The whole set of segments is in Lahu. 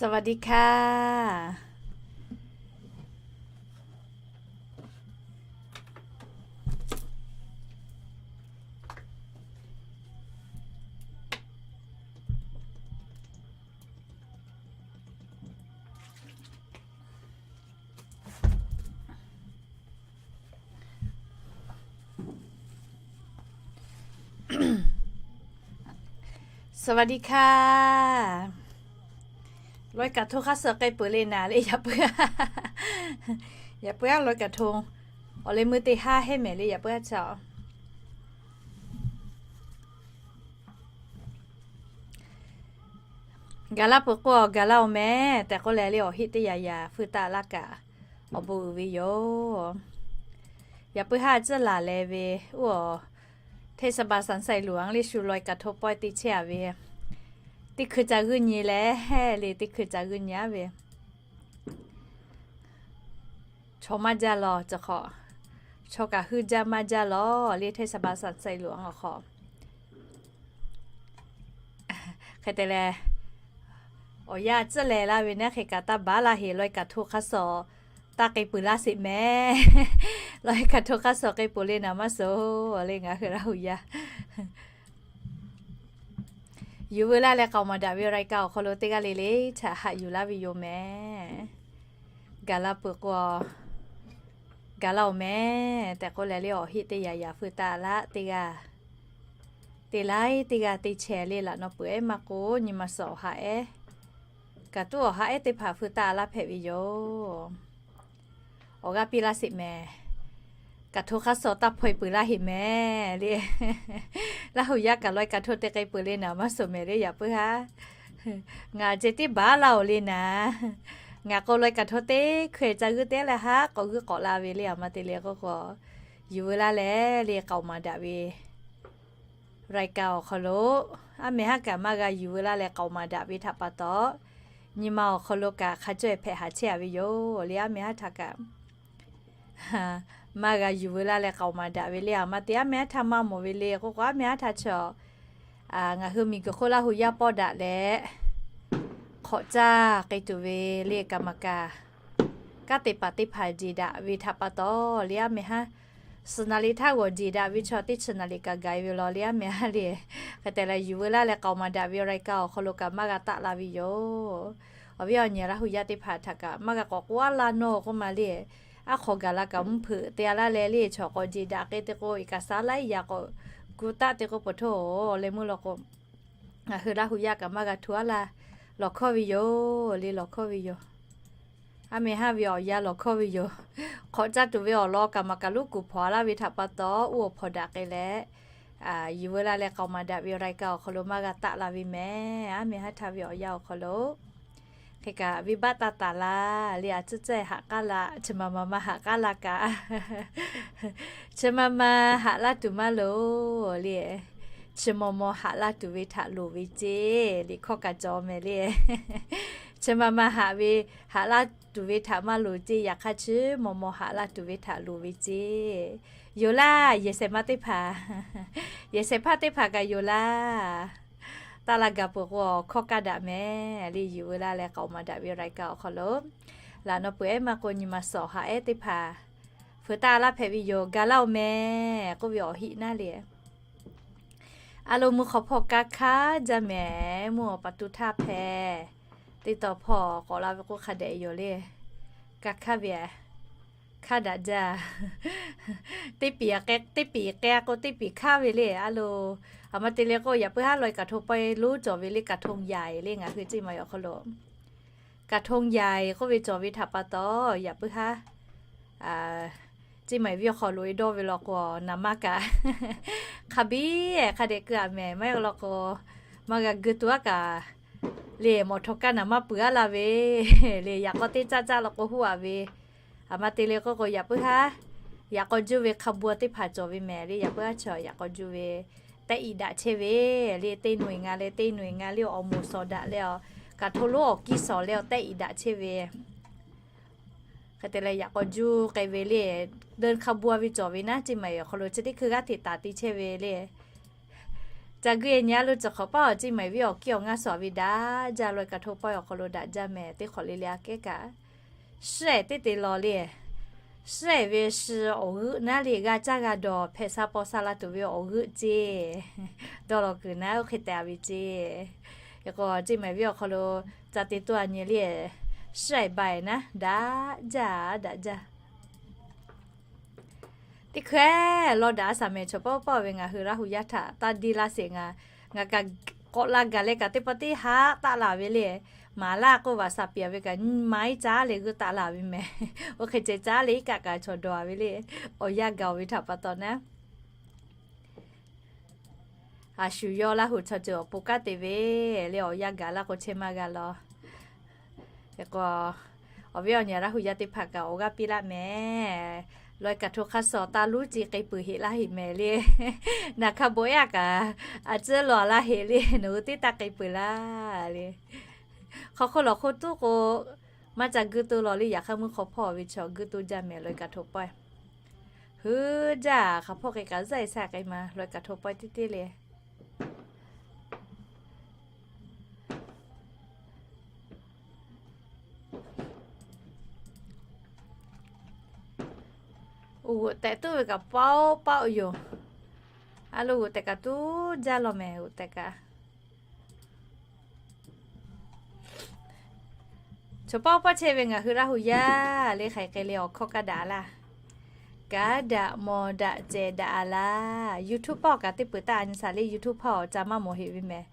สวัสดีค่ะ สวัสดีค่ะ ลอยกระทง hk'a suh k'ai peuˬ le naˍ le, yaꞈ puiˉ, yaꞈ puiˉ ลอยกระทง awˬ leh meuˇ teˇ haˉ hehˉ mehˍ le, yaꞈ puiˉ haˉ chaw. Gaˬ laˇ peuˬ k'o, gaˬ laˇ-oˬ mehˍ tehꞈ k'oˆ leh le, awˬ heˆ teˇ yanˇ yanˇ feu taˆ laˇ kaꞈ awˬ bon uiˍ ve yoˬ. Yaꞈ puiˉ haˉ tcuhˉ laˬ leh ve, oˇ, เทศบาลสันทรายหลวง le shu ลอยกระทง pawehˇ te chehˇ-a ve, teˇ hkui ca g'uiˇ nyi leh, le teˇ hkui ca g'uiˇ nyi-a ve, chaw maˇ jaˇ lawˬ, cawˬ hk'awꞈ, chaw kaꞈ huiˇ jaˇ maˇ jaˇ lawˬ le, เทศบาลสันทรายหลวง awˬ hk'awꞈ. Hk'e te leh, awˬ yanˇ tcuhˉ leh laˇ ve naˉ, hk'e kaꞈ taˇ baˬ laˇ heˍ, ลอยกระทง hk'a suh taˇ k'ai peuˬ laˇ sheˍ mehˍ. ลอยกระทง hk'a suh k'ai peuˬ le naˍ maˇ suh le, ngaˬ hui Laˇ huˍ yaˇ yuˬ veu laˇ leh k'aoˍ maˍ daꞈ ve รายการ awˬ hk'aw lo teˇ g'aˇ le le htaꞈ haꞈ yuˬ laˇ ve yoˬ mehˍ. Gaˬ laˇ peuˬ k'o, gaˬ laˇ-oˬ mehˍ tehꞈ k'oˆ leh le, awˬ heˆ teˇ yanˇ yanˇ feu taˆ laˇ teˇ g'aˇ, te laiˉ teˇ g'aˇ te chehˇ le, laꞈ naw peuˬ ehˉ maˇ k'o, nyi ma suhˍ awˬ ha ehˉ, kaꞈ tuˉ awˬ ha ehˉ teˇ hpaˍ feu taˆ laˇ hpehꞈ ve yoˬ. Awˬ g'aˇ piˇ laˇ sheˍ mehˍ. กระทง hk'a suh taˇ hpaw-e peuˬ laˇ heˍ mehˍ le. Laˇ huˍ yaˇ kaꞈ ลอยกระทง te k'ai peuˬ le naˍ maˇ suh mehˍ le, yaꞈ puiˉ haˉ. Ngaˬ ceh tiˉ baˬ laˇ-oˬ le naˍ. Ngaˬ k'o ลอยกระทง teˇ hkui ca g'uiˇ teˇ leh haˉ k'awꞈ g'uiˇ k'awꞈ la ve le, aˬ ma te le k'oˆ k'o, yuˬ veu laˇ leh le k'aoˍ maˍ daꞈ ve รายการ awˬ hk'aw lo, aˉ meh haˉ kaꞈ maˇ g'a yuˬ veu laˇ leh k'aoˍ maˍ daꞈ ve htaꞈ pa taw, nyi ma awˬ hk'aw lo kaꞈ hk'a caweh hpehꞈ haˍ chehˇ-a ve yoˬ le, aˉ meh haˉ htaꞈ kaꞈ maˇ g'a yuˬ veu laˇ leh k'aoˍ maˍ daꞈ ve le, aˬ ma te aˉ meh haˉ htaˇ maˇ mawˬ ve le k'oˆ k'o, aˉ meh haˉ htaˇ chaw, ngaˬ hui miˬguiˬ hk'oˆ Laˇ huˍ yaˇ pawˇ daꞈ leh, hk'awꞈ caˇ k'ai tuˬ ve le, kaˍ maˍ kaˍ, kanˉ te paˍ teˇ hpaˍ jeˬ daꞈ ve htaꞈ pa taw le, aˉ meh haˉ suhˍ naˍ riˍ htaˇ g'awˬ jeˬ daꞈ ve chaw teˇ chi naˍ riˍ kaꞈ gaˬ-e ve law le, aˉ meh haˉ le. Hk'e te leh yuˬ veu laˇ leh k'aoˍ maˍ daꞈ ve รายการ awˬ hk'aw lo kaꞈ maˇ g'a taˆ la ve yoˬ. Awˬ viˉ awˬ nyi Laˇ huˍ yaˇ teˇ hpaˍ htaꞈ kaꞈ maˇ g'a k'awꞈ k'oˆ a laˇ nawˇ k'oˆ ma le. Aˉ hk'aw gaˬ la kaꞈ mvuhˇ hpeuꞈ te-a laˇ leh le, chaw k'awꞈ jeˬ daꞈ k'ai te k'o, iˉ kaˍ saˉ laiˉ yaꞈ k'awꞈ gu taˆ te k'o, peuˬ htoˇ leh meuˇ law k'o, ngaˬ hui Laˇ huˍ yaˇ kaꞈ maˇ g'a htu a laˇ, lawˬ hkawˇ ve yoˬ le, lawˬ hkawˇ ve yoˬ. Aˉ meh haˉ ve awˬ yanˇ lawˬ hkawˇ ve yoˬ. Hk'awꞈ caˇ tuˬ ve awˬ lawn kaˍ maˍ kaˍ lonˉ kuˬ hpawnˬ a laˇ ve htaꞈ pa taw, uˉ awˬ hpawnˬ daꞈ k'ai leh, yuˬ veu laˇ leh k'aoˍ maˍ daꞈ ve รายการ awˬ hk'aw lo maˇ g'a taˆ la ve mehˍ. Aˉ meh haˉ htaˇ ve awˬ yanˇ awˬ hk'aw lo hk'e kaꞈ venˇbaˆ taˇ taˍ laˇ le, a ciˉ cehˇ haꞈ k'aˉ la, chi ma ma ma haꞈ k'aˉ la kaꞈ, chi ma ma haꞈ laˇ tuˬ maˇ loˍ le. Chi maw maw haꞈ laˇ tuˬ ve htaꞈ loˍ ve ceˇ, liꞈ hkawˇ kaꞈ cawˬ mehˍ le. Chi ma ma haꞈ ve, haꞈ laˇ tuˬ ve htaꞈ maˇ loˍ ceˇ, yaꞈ hk'aˇ chi maw maw haꞈ laˇ tuˬ ve htaꞈ loˍ ve ceˇ. Yoˬ laˇ, yehˬ shehˍ ma teˇ hpaˍ, yehˬ shehˍ hpaˇ teˇ hpaˍ kaꞈ yoˬ laˇ. Taˇ la gaˬ peuˬ k'o, hkawˇ kaˇ daꞈ mehˍ le, yuˬ veu laˇ leh k'aoˍ maˍ daꞈ ve รายการ awˬ hk'aw lo, laꞈ naw peuˬ ehˉ maˇ k'o, nyi ma suhˍ awˬ ha ehˉ teˇ hpaˍ feu taˆ laˇ hpehꞈ ve yoˬ. Gaˬ laˇ-oˬ mehˍ k'oˆ ve awˬ heˆ naˉ le. A lo, mvuhˇ hk'aw hpawˇ kaˇ hkaˇ jaˇ mehˍ. Mvuhˇ awˬ pa tu htaˇ hpehꞈ teˇ taw hpawˇ k'awꞈ la ve k'o, hk'a dehꞈ yoˬ le. Kaˇ hkaˇ ve, hkaˇ daꞈ jaˇ. Teˇ piˍ k'ai, teˇ piˍ k'ai k'o, teˇ piˍ hkaˇ ve le. A lo, aˬ ma te le k'o, yaꞈ puiˉ haˉ ลอยกระทง pawehˇ lonˉ cawˬ ve le, กระทงใหญ่ le, ngaˬ hui Ceˇ maiˍ awˬ hk'aw lo กระทงใหญ่ k'oˆ ve cawˬ ve htaꞈ pa taw, yaꞈ puiˉ haˉ Ceˇ maiˍ venˇ awˬ hk'aw lo e dawˇ ve law k'o, naˍ manˇ kaꞈ hk'a biˇ hk'a dehꞈ keu-a mehˍ. Maˇ heˆ law k'o, maˇ g'a geu tuˬ aˉ kaꞈ le, mawˬ htaw kaˇ naˍ manˇ peuˬ aˉ la ve le. Yaꞈ k'aw teˇ caˇ caˇ law k'o, huˉ-a ve. Aˬ ma te le k'oˆ k'o, yaꞈ puiˉ haˉ yaꞈ k'aw juˇ ve hk'a bu-a teˇ hpaˍ cawˬ ve mehˍ le. Yaꞈ puiˉ haˉ chaw yaꞈ k'aw juˇ ve tehˆ iˍ daꞈ chehˇ ve le. Teˇ หน่วยงาน leh teˇ หน่วยงาน le, awˬ moˍ sawˍ daꞈ leh, kaꞈ hto lonˉ awˬ kiˇ sawˍ leh, awˬ tehˆ iˍ daꞈ chehˇ ve. Hk'e te leh yaꞈ k'aw juˇ k'ai ve le, dawˇ hk'a bu-a ve cawˬ ve naˉ, Ceˇ maiˍ awˬ hk'aw lo chi teˇ hkui g'aˇ hteꞈ taˍ te chehˇ ve le. Ca gu e nyi a lo cawˬ hk'awꞈ paˇ awˬ ceˇ maˬ viˉ awˬ kiˇ awˬ ngaˇ suhˍ a ve daꞈ jaˇ. Lawˬ e kaꞈ hto pawehˇ awˬ hk'aw lo daꞈ jaˇ mehˍ. Teˇ hk'awꞈ le le aꞈ kehˉ kaꞈ, shiˉ ehˍ teˇ te law le. Shiˉ ehˍ ve shi awˬ g'euˆ naˉ le g'a caˇ g'a dawˬ hpehꞈ sha paw sha la tuˬ ve awˬ g'euˆ ceˇ. Dawˇ law kuiˬ naˉ oˇ hk'e tehꞈ a ve ceˇ. Yaꞈ k'o ceˇ maˬ viˉ awˬ hk'aw lo ca te toˇ a nyi le. Shiˉ ehˍ ba ehˍ naˉ daꞈ jaˇ daꞈ jaˇ. Teˇ hkui law daꞈ a shaˍ mehˍ chaw pawˆ pawˆ ve ngaˬ hui Laˇ hu yaˇ htaꞈ taˇ deˇ laˇ sheˍ. Ngaˬ, ngaˬ kaꞈ k'awꞈ la gaˬ leh kaꞈ teˇ pawˆ teˇ haˉ taˆ la ve le. Maˍ laˇ k'oˆ vaꞈ shaˍ piˍ a ve kaꞈ maˇ iˉ caˉ le g'uˇ taˆ la ve mehˍ. Oˇ hk'e ceh caˉ le iˉ kaˆ kaꞈ chaw dawˬ a ve le. Awˬ yanˇ gaˬ ve htaꞈ pa taw naˉ, a shu yawˇ Laˇ hu chaw ceuˬ awˬ pon kanˉ te ve le awˬ yanˇ gaˬ laˇ k'o chehˇ maˇ g'a law. K'o, awˬ viˉ awˬ nyi Laˇ hu yaˇ teˇ hpaˍ kaꞈ awˬ g'aˇ piˇ laˇ mehˍ. Lawˬ e kaꞈ hto hk'aˇ suh taˇ luˉ ci k'e peuˬ heꞈ laˇ heˆ mehˍ le. Naˬ hk'a bon yaˇ kaꞈ a ciˉ lawˬ laˇ heˆ le. Nawˬ hui teˇ taˇ k'e peuˬ laˇ le. Hk'aw hk'oˆ lawˬ hk'oˆ tuˉ k'o, maˇ ca guˇ to law le. Yaꞈ hk'aˇ meuˇ hk'aw hpawˇ ve chaw guˇ to jaˇ mehˍ. Lawˬ e kaꞈ hto pawehˇ, hui jaˇ hk'aˬ hpawˇ k'e kaꞈ zaˇ e shaˆ k'e ma. Lawˬ e kaꞈ hto pawehˇ teˇ teˇ le. Uˬ g'oꞈ tehꞈ tuˉ ve kaꞈ paoˆ paoˆ yoˬ. A lo g'oꞈ tehꞈ kaꞈ tuˉ jaˇ law mehˍ. G'oꞈ tehꞈ kaꞈ, chaw pawˆ pawˆ chehˇ ve ngaˬ hui Laˇ hu yaˇ le hk'aˬ hk'e le awˬ hkawˇ kaˇ daꞈ laˇ. Kanˉ daꞈ mawˬ daꞈ cehˬ daꞈ a laˇ. YouTube hpawˇ kaꞈ teˇ peuˬ taˇ a nyi shaˍ le. YouTube hpawˇ ca maˇ mawˬ heˆ ve mehˍ.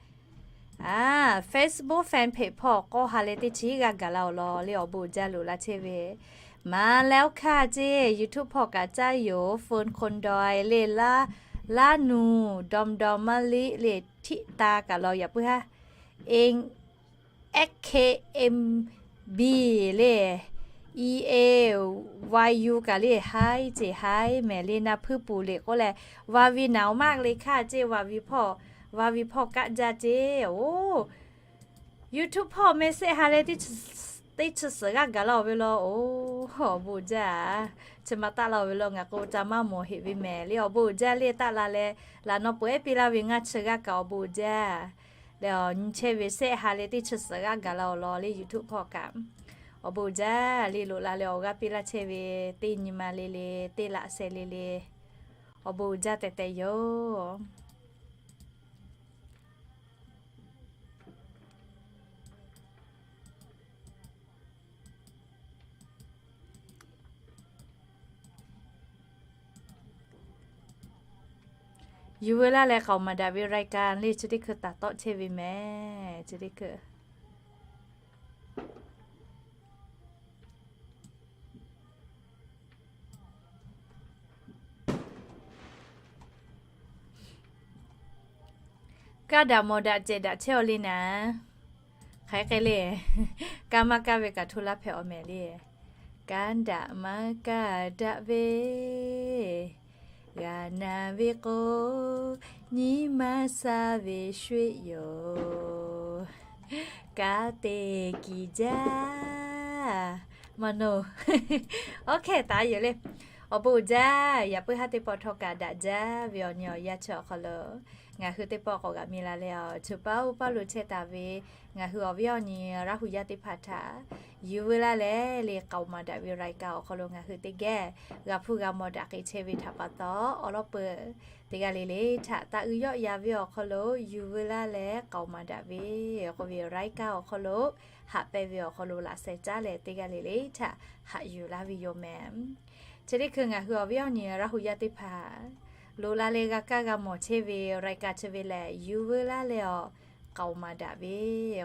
Facebook fan page hpawˇ k'awˇ ha leh teˇ chi g'aˇ gaˬ la awˬ lawn le awˬ bon uiˍ jaˇ loꞈ la chehˇ ve. Maˍ leh oˇ hkanˇ ceˇ YouTube hpawˇ kaꞈ caˇ yoˬ. Phone คนดอย le laˇ, laˇ nuˬ ดอมดอมมะลิ le ทิตา kaꞈ law yaꞈ puiˉ haˉ, e, X K M B le, E A Y U kaꞈ le haiˉ ceˇ haiˉ mehˍ le. Na hpuiˇ puˍ le k'oˆ leh, วาวี naˍ o maˇ le hkanˇ ceˇ วาวี hpawˇ, วาวี hpawˇ kaˆ jaˇ ceˇ oˬ. YouTube hpawˇ meh sehˆ ha leh teˇ chi suhˍ g'aˇ gaˬ la awˬ ve law oˬ. Awˬ bon uiˍ jaˇ, chi ma taˆ la awˬ ve law ngaˬ k'o ca maˇ mawˬ heˆ ve mehˍ le. Awˬ bon uiˍ jaˇ le taˆ la leh, laꞈ naw peuˬ ehˉ piˇ laˇ ve ngaˇ chi g'aˇ kaꞈ awˬ bon uiˍ jaˇ. Leh awˬ nyi chehˇ ve sehˆ ha leh teˇ chi suhˍ g'aˇ gaˬ la awˬ lawn le YouTube hpawˇ kaꞈ. Awˬ bon uiˍ jaˇ le loꞈ la leh awˬ g'aˇ piˇ laˇ chehˇ ve teˇ nyi ma le le teˇ laꞈ sheh le le. Awˬ bon uiˍ jaˇ tehꞈ tehꞈ yoˬ. Yuˬ veu laˇ leh k'aoˍ maˍ daꞈ ve รายการ le chi teˇ hkui taˍ tawˆ chehˇ ve mehˍ. Chi teˇ hkui Kanˉ daꞈ mawˬ daꞈ cehˬ daꞈ chehˇ aw le naˍ. Hk'aˬ hk'e le, kanˉ maˇ kaˇ ve kaꞈ hto laˇ hpehꞈ aw mehˍ le. Kanˉ daꞈ maˇ kaˇ daꞈ ve, g'a na ve k'o, nyi ma sha ve ช่วย yoˬ. Kanˉ te kiˬ jaˇ. Maˇ no. Oˇ hkehˇ taˍ yoˬ le. Awˬ bon uiˍ jaˇ. Yaꞈ puiˉ haˉ teˇ pawˆ htawˇ kaꞈ daꞈ jaˇ ve awˬ nyi awˬ yanˇ chi awˬ hk'aw lo ngaˬ hui teˇ pawˆ k'awꞈ g'aꞈ mi la leh, awˬ chi paoˇ paoˇ lo chehˇ taˍ ve ngaˬ hui awˬ viˉ awˬ nyi Laˇ hu yaˇ teˇ hpaˍ htaꞈ yuˬ veu laˇ leh le k'aoˍ maˍ daꞈ ve รายการ awˬ hk'aw lo ngaˬ hui teˇ geh g'a hpuˇ g'a mawˬ daꞈ k'ai chehˇ ve htaꞈ pa taw, awˬ lawn peuˬ teˇ g'aˇ le le htaꞈ taˇ uiˍ yawˆ ya ve awˬ hk'aw lo yuˬ veu laˇ leh k'aoˍ maˍ daꞈ ve k'oˆ ve รายการ awˬ hk'aw lo haꞈ pehnˇ ve awˬ hk'aw lo laꞈ sheh caˉ leh teˇ g'aˇ le le htaꞈ haꞈ yuˬ laˇ ve yoˬ mehˍ. Chi teˇ hkui ngaˬ hui awˬ viˉ awˬ nyi Laˇ hu yaˇ teˇ hpaˍ loꞈ la leh g'a kaˇ g'a mawˬ chehˇ ve รายการ chi ve lehˬ, yuˬ veu laˇ leh awˬ k'aoˍ maˍ daꞈ ve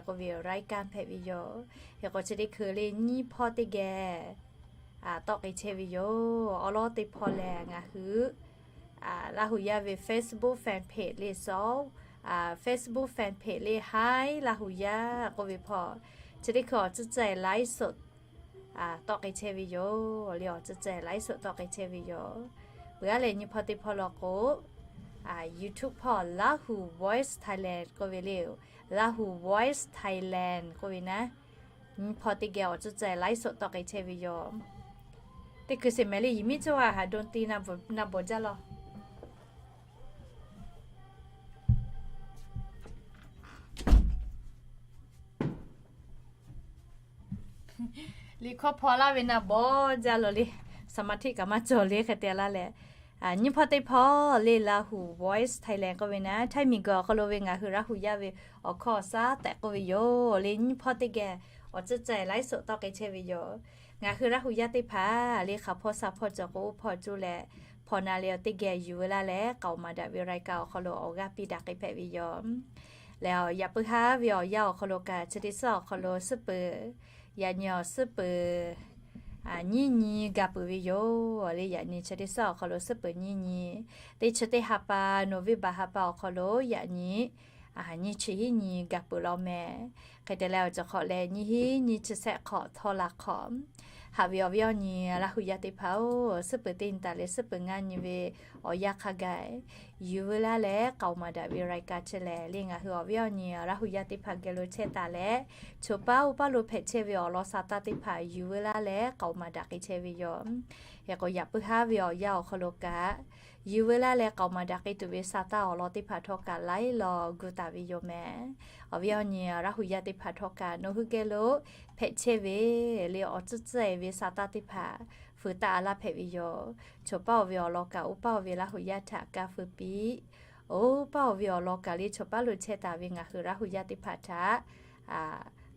k'oˆ ve รายการ hpehꞈ ve yoˬ. Hk'e k'o chi teˇ hkui le nyiˇ hpawˇ teˇ geh tawˆ k'ai chehˇ ve yoˬ. Awˬ lawn teˇ hpawˇ lehˬ ngaˬ hui Laˇ hu yaˇ ve Facebook fan page le sawˉ, Facebook fan page le haiˉ Laˇ hu yaˇ k'oˆ ve hpawˇ, chi teˇ hkui awˬ tcuhˇ ceh ไลฟ์สด tawˆ k'ai chehˇ ve yoˬ. Le awˬ tcuhˇ ceh ไลฟ์สด tawˆ k'ai chehˇ ve yoˬ. Peuˬ aˉ lehˬ nyiˇ hpawˇ teˇ hpawˇ law k'o, YouTube hpawˇ Laˇ hu Voice Thailand k'oˆ ve le, Laˇ hu Voice Thailand k'oˆ ve naˉ, nyiˇ hpawˇ teˇ geh awˬ tcuhˇ ceh ไลฟ์สด tawˆ k'ai chehˇ ve yoˬ. Teˇ hkui sheˍ mehˍ le, yehˬ miˉ cawˇ a haˍ ดนตรี naˆ bawˬ jaˇ law. Liꞈ hkawˇ hpaw laˇ ve naˆ bawˇ jaˇ lo le, saˍmaˍhtiˆ kaꞈ maˇ cawˬ le hk'e te laˇ leh, nyiˇ hpawˇ teˇ hpawˇ le Lahu Voice Thailand k'oˆ ve naˆ, Htaiˇ miˬguiˬ awˬ hk'aw lo ve ngaˬ hui Laˇ hu yaˇ ve awˬ hkawˇ awˬ shaˉ tehꞈ k'oˆ ve yoˬ le. Nyiˇ hpawˇ teˇ geh awˬ tcuhˉ ceh laiˉ soꞈ tawˆ k'ai chehˇ ve yoˬ. Ngaˬ hui Laˇ hu yaˇ teˇ hpaˍ le hk'aˬ hpawˇ sha hpawˇ cawˬ k'o, oˇ hpawˇ cuˇ leh hpaw na le awˬ teˇ geh yuˬ veu laˇ leh k'aoˍ maˍ daꞈ ve รายการ awˬ hk'aw lo awˬ g'aˇ piˇ daꞈ k'ai hpehꞈ ve yoˬ. Lehˬ, yaꞈ puiˉ haˉ ve awˬ yanˇ awˬ hk'aw lo kaꞈ, chi teˇ suhˉ awˬ hk'aw lo suhˉ peuˬ, yaꞈ nyi awˬ suhˉ peuˬ nyiˇ nyi gaˬ peuˬ ve yoˬ le. Yaꞈ nyi chi teˇ suhˉ awˬ hk'aw lo suhˉ peuˬ nyiˇ nyi, teˇ chi teˇ ha pa, November ha pa awˬ hk'aw lo yaꞈ nyi nyiˇ chi hiˉ nyi gaˬ peuˬ law meh. Hk'e te leh, awˬ cawˬ hk'awꞈ leh nyiˇ hiˉ nyiˇ chi shehˆ hk'awꞈ htawˇ la hk'awꞈ, haꞈ ve awˬ viˉ awˬ nyi Laˇ hu yaˇ teˇ hpaˍ-oˬ, suhˉ peuˬ teˇ nyi taˍ leh suhˉ peuˬ ngaˇ nyi ve awˬ yanˇ hk'a gaˬ yuˬ veu laˇ leh k'aoˍ maˍ daꞈ ve รายการ chehˇ lehˬ le, ngaˬ hui awˬ viˉ awˬ nyi Laˇ hu yaˇ teˇ hpaˍ geh lo chehˇ taˍ leh, choˬ paˇ oˇ paˇ lo hpehꞈ chehˇ ve awˬ lawn sa taˇ teˇ hpaˍ yuˬ veu laˇ leh k'aoˍ maˍ daꞈ k'ai chehˇ ve yoˬ. Hk'e k'o, yaꞈ puiˉ haˉ ve awˬ yanˇ awˬ hk'aw lo kaꞈ, yuˬ veu laˇ leh k'aoˍ maˍ daꞈ k'ai tuˬ ve sa taˇ awˬ lawn teˇ hpaˍ htawˇ kaꞈ laiˉ law gu taˍ ve yoˬ meh. Awˬ viˉ awˬ nyi Laˇ hu yaˇ teˇ hpaˍ htawˇ kaꞈ nawˬ hui geh lo hpehꞈ chehˇ ve le awˬ tcuhˉ tcuhˉ-e ve sa taˇ teˇ hpaˍ fuiˍ taˆ a laˇ hpehꞈ ve yoˬ. Choˬ paˇ oˇ ve awˬ lawn kaꞈ oˇ paˇ oˇ ve Laˇ hu yaˇ htaꞈ kaˇ feu piˇ, oˇ paˇ oˇ ve awˬ lawn kaꞈ le choˬ paˇ lo chehˇ taˍ ve ngaˬ hui Laˇ hu yaˇ teˇ hpaˍ htaꞈ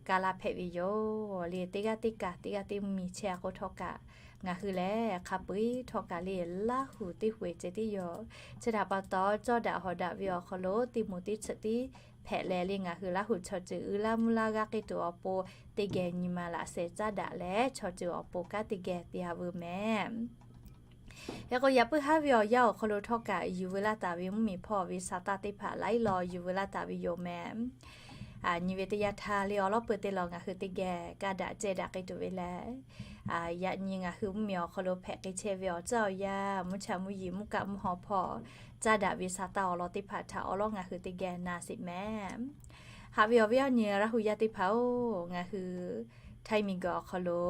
kaˇ laˇ hpehꞈ ve yoˬ le. Teˇ g'aˇ teˇ kaˬ teˇ g'aˇ teˇ mvuhˇmiˬ chehˇ a k'o htawˇ kaꞈ, ngaˬ hui lehˬ hk'a peu-eˬ htawˇ kaꞈ le Laˇ hu teˇ hui ceh tiˉ yoˬ. Chi htaꞈ pa taw, cawˇ daꞈ hawˍ daꞈ ve awˬ hk'aw lo teˇ moˍ teˇ tsuhꞈ tiˉ hpehꞈ leh le, ngaˬ hui Laˇ hu chaw ceuˬ uiˍ laˇ mvuhˇ laˇ g'aˇ k'ai tuˬ awˬ pon teˇ geh nyi ma laꞈ sheh caˉ daꞈ leh chaw ceuˬ awˬ pon kanˉ teˇ geh te a veu meh. Hk'e k'o, yaꞈ puiˉ haˉ ve awˬ yanˇ awˬ hk'aw lo htawˇ kaꞈ yuˬ veu laˇ taˍ ve mvuhˇmiˬ hpawˇ ve sa taˇ teˇ hpaˍ laiˉ law yuˬ veu laˇ taˍ ve yoˬ meh. Nyi ve teˇ yanˇ htaˇ le awˬ lawn peuˬ teˇ law ngaˬ hui teˇ geh kaˇ daꞈ ceh daꞈ k'ai tuˬ ve lehˬ, yaꞈ nyi ngaˬ hui mvuhˇmiˬ awˬ hk'aw lo hpehꞈ k'ai chehˇ ve awˬ ceuˬ awˬ yanˇ, mvuhˇ cha mvuhˇ yeˬ mvuhˇ kaˆ mvuhˇ haw hpawˇ caˇ daꞈ ve sa taˇ awˬ lawn teˇ hpaˍ htaꞈ awˬ lawn ngaˬ hui teˇ geh na sheˍ meh. Haꞈ ve awˬ viˉ awˬ nyi Laˇ hu yaˇ teˇ hpaˍ-oˬ, ngaˬ hui Htaiˇ miˬguiˬ awˬ hk'aw lo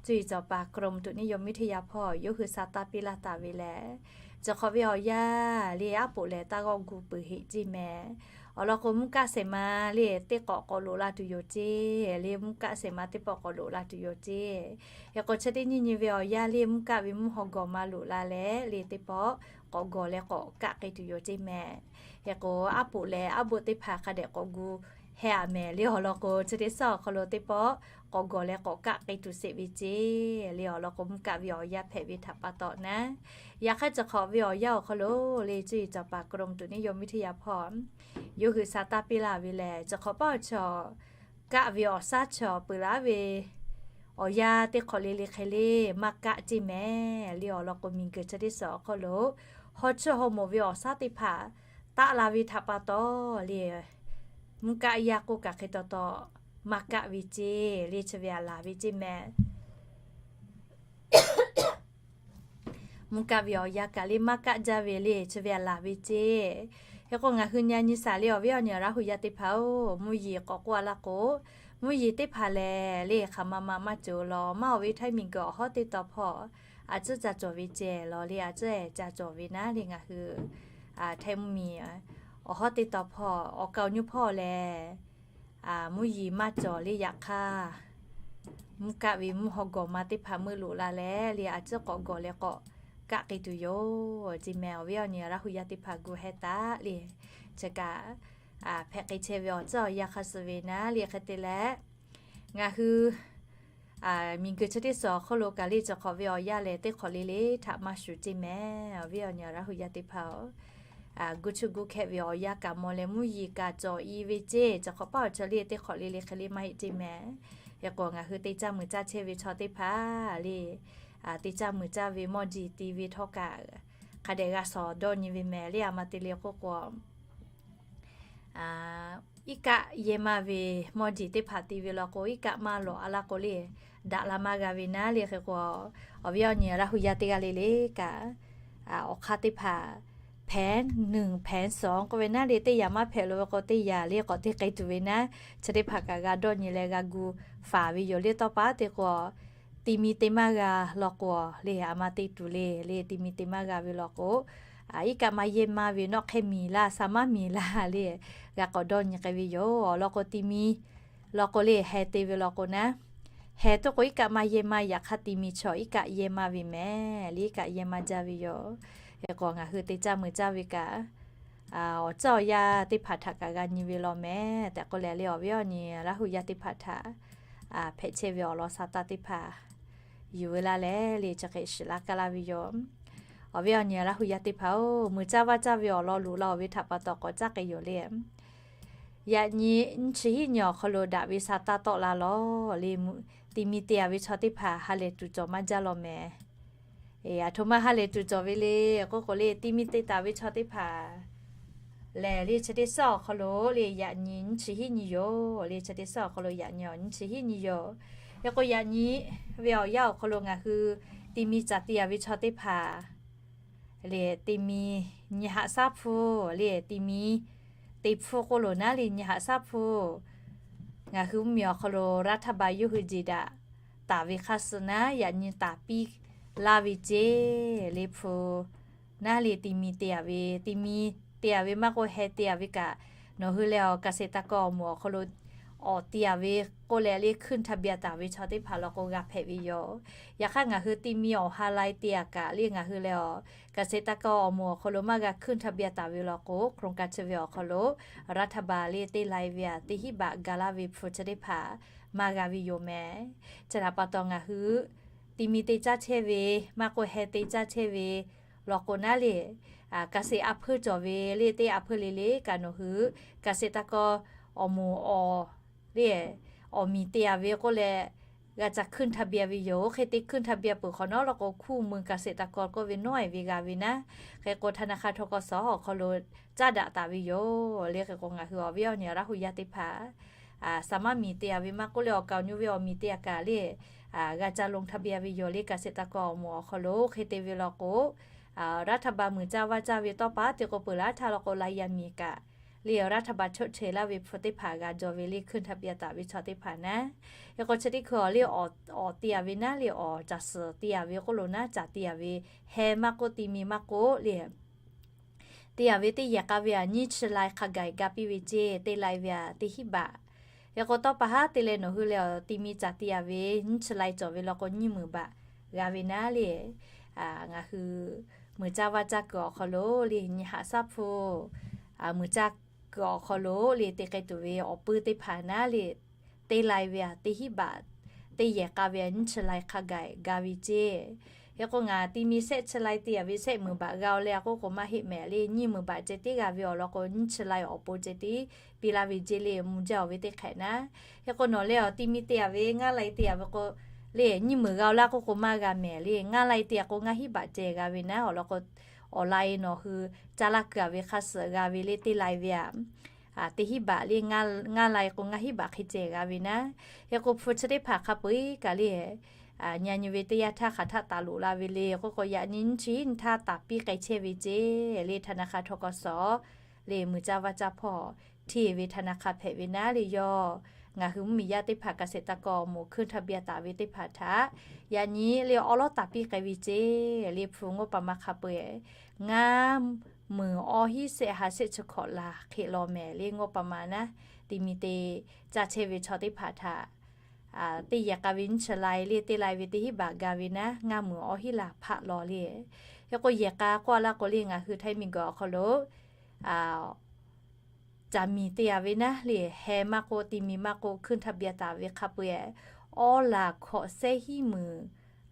cuˇ yiˍ cawˬ paˍ กรมอุตุนิยมวิทยา hpawˇ yawˇ hui sa taˇ piˇ laˇ taˍ ve lehˬ, cawˬ hk'awꞈ ve awˬ yanˇ le aˉ poꞈ lehˬ taˇ g'awˆ gu peuˬ heˆ ceˇ meh. Awˬ lawn k'o, mvuhˇ kaˆ shehˍ ma le teˇ k'awꞈ k'awꞈ loꞈ la tuˬ yoˬ ceˇ le, mvuhˇ kaˆ shehˍ ma teˇ pawˆ k'awꞈ loꞈ la tuˬ yoˬ ceˇ. Hk'e k'o, chi teˇ nyiˇ nyi ve awˬ yanˇ le mvuhˇ kaˆ ve mvuhˇ haw gawˬ ma loꞈ la leh le teˇ pawˆ k'awꞈ gawˬ leh k'awꞈ kaˆ k'ai tuˬ yoˬ ceˇ meh. Hk'e k'o, aˉ poꞈ leh aˉ boˆ teˇ hpaˍ hk'a dehꞈ k'awꞈ gu heh a meh le awˬ lawn k'o, chi teˇ suhˉ awˬ hk'aw lo teˇ pawˆ k'awꞈ gawˬ leh k'awꞈ kaˆ k'ai tuˬ sheˍ ve ceˇ le awˬ lawn k'o, mvuhˇ kaˆ ve awˬ yanˇ hpehꞈ ve htaꞈ pa taw naˉ. Yaꞈ hk'aˇ, cawˬ hk'awꞈ ve awˬ yanˇ awˬ hk'aw lo le cuˇ yiˍ cawˬ paˍ กรมอุตุนิยมวิทยา hpawˇ yawˇ hui sa taˇ piˇ laˇ ve lehˬ, cawˬ hk'awꞈ paˇ awˬ chaw kaˆ ve awˬ shaˉ chaw peuˬ laˇ ve awˬ yanˇ teˇ hk'awꞈ le le hk'e le maˇ kaˆ ceˇ meh le awˬ lawn k'o, miˬguiˬ chi teˇ suhˉ awˬ hk'aw lo haw chawˇ haw moˍ ve awˬ shaˉ teˇ hpaˍ taˆ la ve htaꞈ pa taw le, mvuhˇ kaˆ yaˇ k'oˆ kaꞈ hk'e taw taw maˇ kaˆ ve ceˇ le, chi ve aꞈ laˬ ve ceˇ meh. Mvuhˇ kaˆ ve awˬ yanˇ kaꞈ le maˇ kaˆ jaˇ ve le, chi ve aꞈ laˬ ve ceˇ. Hk'e k'o, ngaˬ hui nyi nyi shaˍ le awˬ viˉ awˬ nyi Laˇ hu yaˇ teˇ hpaˍ-oˬ, mvuhˇ yeˬ k'awꞈ k'oˆ a laˇ k'o, mvuhˇ yeˬ teˇ hpaˍ lehˬ le hk'aˬ ma ma maˇ cawˬ law, maˇ oˬ ve Htaiˇ miˬguiˬ awˬ hawˉ teˇ taw hpawˇ a ciˉ ca cawˬ ve ceh law le, a ciˉ ca cawˬ ve naˉ le ngaˬ hui Htaiˇ mvuhˇmiˬ awˬ hawˉ teˇ taw hpawˇ awˬ kaˍ awˬ nyi hpawˇ lehˬ, mvuhˇ yeˬ maˇ cawˬ le yaꞈ hk'aˇ, mvuhˇ kaˆ ve mvuhˇ haw gawˬ ma teˇ hpaˍ meuˇ loꞈ la leh le a ciˉ k'awꞈ gawˬ leh k'awꞈ kaˆ k'ai tuˬ yoˬ ceˇ meh. Awˬ viˉ awˬ nyi Laˇ hu yaˇ teˇ hpaˍ gu heh taˉ le, chi kaꞈ hpehꞈ k'ai chehˇ ve awˬ tcuhˉ awˬ yanˇ hk'a suh ve naˉ le hk'e te leh, ngaˬ hui miˬguiˬ chi teˇ suhˉ awˬ hk'aw lo kaꞈ le cawˬ hk'awꞈ ve awˬ yanˇ lehˬ teˇ hk'awꞈ le le htaꞈ maˇ shuˍ ceˇ meh. Awˬ viˉ awˬ nyi Laˇ hu yaˇ teˇ hpaˍ-oˬ, gu chuˇ gu hkehˆ ve awˬ yanˇ kaꞈ mawˬ leh mvuhˇ yeˬ kaꞈ cawˬ i ve ceˇ, cawˬ hk'awꞈ paˇ awˬ chaw le teˇ hk'awꞈ le le hk'e le maˇ heˆ ceˇ meh. Hk'e k'o, ngaˬ hui teˇ caˇ muiˬ caˇ chehˇ ve chaw teˇ hpaˍ le, teˇ caˇ muiˬ caˇ ve mawˇ jiˬ ti ve htawˇ kaꞈ hk'a dehꞈ g'a shawˍ dawˇ nyi ve meh le. A ma te le k'oˆ k'o, iˉ kaˆ yehˇ maˇ ve mawˇ jiˬ teˇ hpaˍ ti ve law k'o, iˉ kaˆ maˇ lawꞈ a laˇ k'o le, daꞈ la maˇ g'a ve naˉ le. Hk'e k'o, awˬ viˉ awˬ nyi Laˇ hu yaˇ teˇ g'aˇ le le kaꞈ, awˬ hk'aˇ teˇ hpaˍ แผนหนึ่ง แผนสอง k'oˆ ve naˉ le, teˇ yanˇ maˇ hpehꞈ lo ve k'o, teˇ yanˇ le k'awꞈ te k'ai tuˬ ve naˉ, chi teˇ hpaˍ kaꞈ g'a dawˇ nyi leh g'a gu faˍ ve yoˬ le. Tawˇ pa te k'o, ti mi te maˇ g'a law k'o le, a ma te tuˬ le le, ti mi te maˇ g'a ve law k'o, iˉ kaˆ maˇ yehˇ maˇ ve nawˆ hk'e miˬ laˇ, sa maˇ miˬ laˇ le, g'a k'awꞈ dawˇ nyi k'ai ve yoˬ. Awˬ lawn k'o, ti mi law k'o le, heh te ve law k'o naˉ, Hk'e te k'o, iˉ kaˆ maˇ yehˇ maˇ, yaꞈ hk'aˇ ti mi chaw iˉ kaˆ yehˇ maˇ ve mehˍ le, iˉ kaˆ yehˇ maˇ jaˇ ve yoˬ. Hk'e k'o, ngaˬ hui te caˇ meuꞈ caˇ ve kaꞈ, awˬ tcuhˉ awˬ yanˇ teˇ hpaˍ htaꞈ kaꞈ g'a nyi ve law mehˍ tehꞈ k'oˆ leh le, awˬ viˉ awˬ nyi Laˇ hu yaˇ teˇ hpaˍ htaꞈ hpehꞈ chehˇ ve awˬ lawn sa taˇ teˇ hpaˍ yuˬ ve laˇ leh le, chi hk'e shiˍ laˇ kaˇ laˇ ve yoˬ. Awˬ viˉ awˬ nyi Laˇ hu yaˇ teˇ hpaˍ-oˬ, meuꞈ caˇ vaˇ caˇ ve awˬ lawn loꞈ la-oˬ ve htaꞈ pa taw k'awꞈ caˉ k'ai yoˬ le. Yaꞈ nyi nyiˇ chi hiˉ nyi awˬ hk'aw lo daꞈ ve sa taˇ tawˆ la lawˬ le, ti mi te-a ve chaw teˇ hpaˍ ha lehˬ tuˬ cawˬ maˇ jaˇ law mehˍ. Aˬ htoꞈ ma ha lehˬ tuˬ cawˬ ve le k'oˆ k'o le, ti mi te taˍ ve chaw teˇ hpaˍ lehˬ le, chi teˇ suhˉ awˬ hk'aw lo le, yaꞈ nyi nyiˇ chi hiˉ nyi yoˬ le, chi teˇ suhˉ awˬ hk'aw lo yaꞈ nyi awˬ nyiˇ chi hiˉ nyi yoˬ. Hk'e k'o, yaꞈ nyi ve awˬ yanˇ awˬ hk'aw lo ngaˬ hui ti mi caˍ te-a ve chaw teˇ hpaˍ le, ti mi nyi haꞈ shaˉ hpu le, ti mi te hpu k'oˆ loˬ naˉ le, nyi haꞈ shaˉ hpu ngaˬ hui mvuhˇmiˬ awˬ hk'aw lo รัฐบาล yawˇ hui jeˬ daꞈ taˍ ve hk'aˇ suh naˉ, yaꞈ nyi taˍ piˇ laˇ ve ceˇ le hpu naˉ le, ti mi te-a ve, ti mi te-a ve maˇ k'oˆ, heh te-a ve kaꞈ, nawˬ hui leh awˬ เกษตรกร awˬ moˍ awˬ hk'aw lo awˬ te-a ve k'oˆ leh le, ขึ้นทะเบียน taˍ ve chaw teˇ hpaˍ law k'o g'a hpehꞈ ve yoˬ. Yaꞈ hk'aˇ, ngaˬ hui ti mi awˬ ha lai te-a kaꞈ le, ngaˬ hui leh awˬ เกษตรกร awˬ moˍ awˬ hk'aw lo maˇ g'a ขึ้นทะเบียน taˍ ve law k'o, โครงการ chi ve awˬ hk'aw lo รัฐบาล le teˇ lai ve-a teˇ hinˉ baꞈ ga laˇ ve hpu chi teˇ hpaˍ maˇ g'a ve yoˬ mehˍ. Chi htaꞈ pa taw, ngaˬ hui ti mi te caˇ chehˇ ve maˇ k'oˆ, heh te caˇ chehˇ ve law k'o naˉ le, เกษตร a hpeuˇ cawˬ ve le, teˇ a hpeuˇ le le kaꞈ nawˬ hui เกษตรกร awˬ moˍ awˬ le awˬ miˬ te-a ve k'oˆ leh g'a ca ขึ้นทะเบียน ve yoˬ. Hk'e te ขึ้นทะเบียน peuˬ hk'awꞈ nawˉ law k'o, คู่มือเกษตรกร k'oˆ ve nawˉ-e ve g'a ve naˉ. Hk'e k'o, ธนาคาร ทกส awˬ hk'aw lo caˇ daꞈ taˍ ve yoˬ le. Hk'e k'o, ngaˬ hui awˬ viˉ awˬ nyi Laˇ hu yaˇ teˇ hpaˍ สามารถ miˬ te-a ve maˇ k'oˆ le, awˬ kaˍ awˬ nu ve awˬ miˬ te-a kaꞈ le, g'a ca ลงทะเบียน ve yoˬ le. เกษตรกร awˬ moˍ awˬ hk'aw lo hk'e te ve law k'o, รัฐบาล meuꞈ caˇ vaˇ caˇ ve tawˇ pa te k'o, peuˬ laˇ htaˇ law k'o, ลาย yaˇ miˬ kaꞈ le รัฐบาล ชดเชย laˇ ve hpu teˇ hpaˍ g'a jaw ve le, ขึ้นทะเบียน taˍ ve chaw teˇ hpaˍ naˉ. Hk'e k'o, chi teˇ hkui awˬ le, awˬ te-a ve naˉ le, awˬ caˬ suhˍ te-a ve k'oˆ loˬ naˉ, caˬ te-a ve, heh maˇ k'oˆ, ti mi maˇ k'oˆ le, te-a ve teˇ yehˬ k'a ve-a nyiˇ chi lai hk'a gaˬ ga piˇ ve ceˇ, teˇ lai ve-a teˇ hinˉ baꞈ. Hk'e k'o, tawˇ pa haˉ te leh nawˬ hui leh awˬ ti mi caˬ te-a ve nyiˇ chi lai cawˬ ve law k'o, nyiˇ meunˍ baꞈ g'a ve naˉ le. Ngaˬ hui meuꞈ caˇ vaˇ caˇ kuiˬ awˬ hk'aw lo le, nyi haꞈ shaˉ hpu meuꞈ caˇ kuiˬ awˬ hk'aw lo le, te k'ai tuˬ ve awˬ puiˇ teˇ hpaˍ naˉ le, teˇ lai ve-a teˇ hinˉ baꞈ, teˇ yehˬ k'a ve-a nyiˇ chi lai hk'a gaˬ ga ve ceˇ. Hk'e k'o, ngaˬ ti mi shehˆ chi lai te-a ve shehˆ meunˍ baꞈ g'a-o leh a k'oˆ k'o, maˇ heˆ mehˍ le, nyiˇ meunˍ baꞈ ceh tiˉ g'a ve awˬ lawn k'o, nyiˇ chi lai awˬ pon ceh tiˉ piˇ laˇ ve ceˇ le, mvuh jaˇ-oˬ ve teˇ hk'ehꞈ naˉ. Hk'e k'o, nawˬ leh awˬ ti mi te-a ve ngaˇ lai te-a ve k'o le, nyiˇ meunˍ g'a-o laˇ k'oˆ k'o, maˇ g'a mehˍ le, ngaˇ lai te-a k'o, ngaˇ hinˉ baꞈ ceh g'a ve naˉ. Awˬ lawn k'o, awˬ lai nawˬ hui caˇ laˇ kuiˬ-a ve hk'a suhˍ g'a ve le, teˇ lai ve-a teˇ hinˉ baꞈ le, ngaˇ lai k'o, ngaˇ hinˉ baꞈ hk'e ceh g'a ve naˉ. Hk'e k'o, hpu chi teˇ hpaˍ hk'a peu-eˬ kaꞈ le, nyi nyi ve teˇ yanˇ htaˇ hk'aˬ htaˆ taˍ loꞈ la ve le k'oˆ k'o, yaꞈ nyi nyiˇ chi nyiˇ htaˇ taˍ piˇ k'ai chehˇ ve ceˇ le, ธนาคาร ทกส le, meuꞈ caˇ vaˇ caˇ hpawˇ hteˇ ve ธนาคาร hpehꞈ ve naˉ le, yawˇ ngaˬ hui mvuhˇmiˬ yaˇ teˇ hpaˍ เกษตรกร awˬ moˍ ขึ้นทะเบียน taˍ ve teˇ hpaˍ htaꞈ yaꞈ nyi le awˉ lawˉ taˍ piˇ k'ai ve ceˇ le, hpu งบประมาณ hk'a peu-eˬ ngaˇ meunˍ awˇ hinˉ shehˆ ha shehˆ chi hkawꞈ laˬ hk'e law mehˍ le, งบประมาณ naˉ. Ti mi te caˇ chehˇ ve chaw teˇ hpaˍ htaꞈ teˇ yehˬ k'a ve nyiˇ chi lai le, teˇ lai ve teˇ hinˉ baꞈ ga ve naˉ, ngaˇ meunˍ awˇ hinˉ laˬ hpaˆ law le. Hk'e k'o, yehˬ k'a k'oˆ-a laˇ k'o le, ngaˬ hui Htaiˇ miˬguiˬ awˬ hk'aw lo caˬ miˬ te-a ve naˉ le, heh maˇ k'oˆ, ti mi maˇ k'oˆ, ขึ้นทะเบียน taˍ ve hk'a peu-eˬ awˇ laˬ hkawꞈ shehˉ hiˉ meunˍ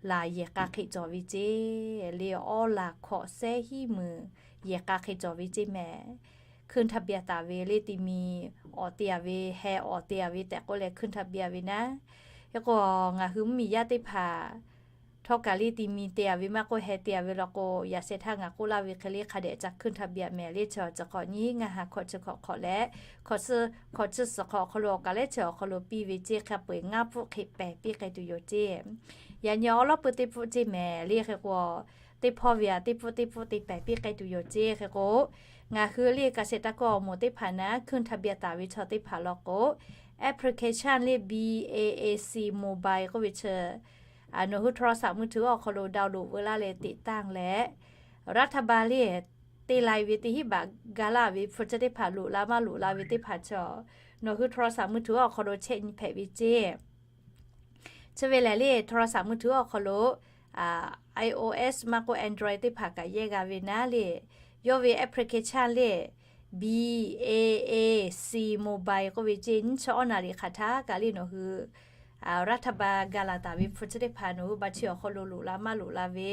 laˬ yehˬ k'a hk'e cawˬ ve ceˇ le, awˇ laˬ hkawꞈ shehˉ hiˉ meunˍ yehˬ k'a hk'e cawˬ ve ceˇ mehˍ. ขึ้นทะเบียน taˍ ve le, ti mi awˬ te-a ve, heh awˬ te-a ve tehꞈ k'oˆ leh ขึ้นทะเบียน ve naˉ. Hk'e k'o, ngaˬ hui mvuhˇmiˬ yaˇ teˇ hpaˍ htawˇ kaꞈ le, ti mi te-a ve maˇ k'oˆ, heh te-a ve law k'o, yaꞈ sheh htaˇ ngaˬ k'oˆ laˇ ve hk'e le, hk'a dehꞈ ca ขึ้นทะเบียน mehˍ le, chi awˬ ceuˬ hk'awꞈ nyiˇ ngaˇ ha hkawꞈ chi hkawꞈ hk'awꞈ leh, hkawꞈ chi suhˍ hk'awꞈ awˬ hk'aw lo awˬ kaˍ lehˉ chi awˬ hk'aw lo piˇ ve ceˇ, hk'a peu-eˬ ngaˇ pfuhˆ hk'e pehˬ piˇ k'ai tuˬ yoˬ ceˇ. Yaꞈ nyi awˉ lawˉ peu teˇ pfuhˆ ceˇ mehˍ le. Hk'e k'o, teˇ hpawˇ ve-a teˇ pfuhˆ teˇ pfuhˆ te pehˬ piˇ k'ai tuˬ yoˬ ceˇ. Hk'e k'o, ngaˬ hui le เกษตรกร awˬ moˍ teˇ hpaˍ naˉ ขึ้นทะเบียน taˍ ve chaw teˇ hpaˍ law k'o, application le, BAAC Mobile k'oˆ ve chi nawˬ hui โทรศัพท์มือถือ awˬ hk'aw lo download veu laˇ leh ติดตั้ง leh, รัฐบาล le teˇ lai ve teˇ hinˉ baꞈ ga laˇ ve hpu chi teˇ hpaˍ loꞈ la maˇ loꞈ la ve teˇ hpaˍ chi, nawˬ hui โทรศัพท์มือถือ awˬ hk'aw lo chehˇ nyi hpehꞈ ve ceˇ. Chi ve lehˬ le, โทรศัพท์มือถือ awˬ hk'aw lo iOS maˇ k'oˆ Android teˇ hpaˍ kaꞈ yehˇ g'a ve naˉ le, yawˇ ve application le, BAAC Mobile k'oˆ ve ceˇ, nyiˇ chi awˉ naˍ riˍ hk'aˬ htaˇ kaꞈ le nawˬ hui รัฐบาล gaˬ laˬ taˍ ve hpu chi teˇ hpaˍ nawˬ hui baˬ chi awˬ hk'aw lo loꞈ la maˇ loꞈ la ve,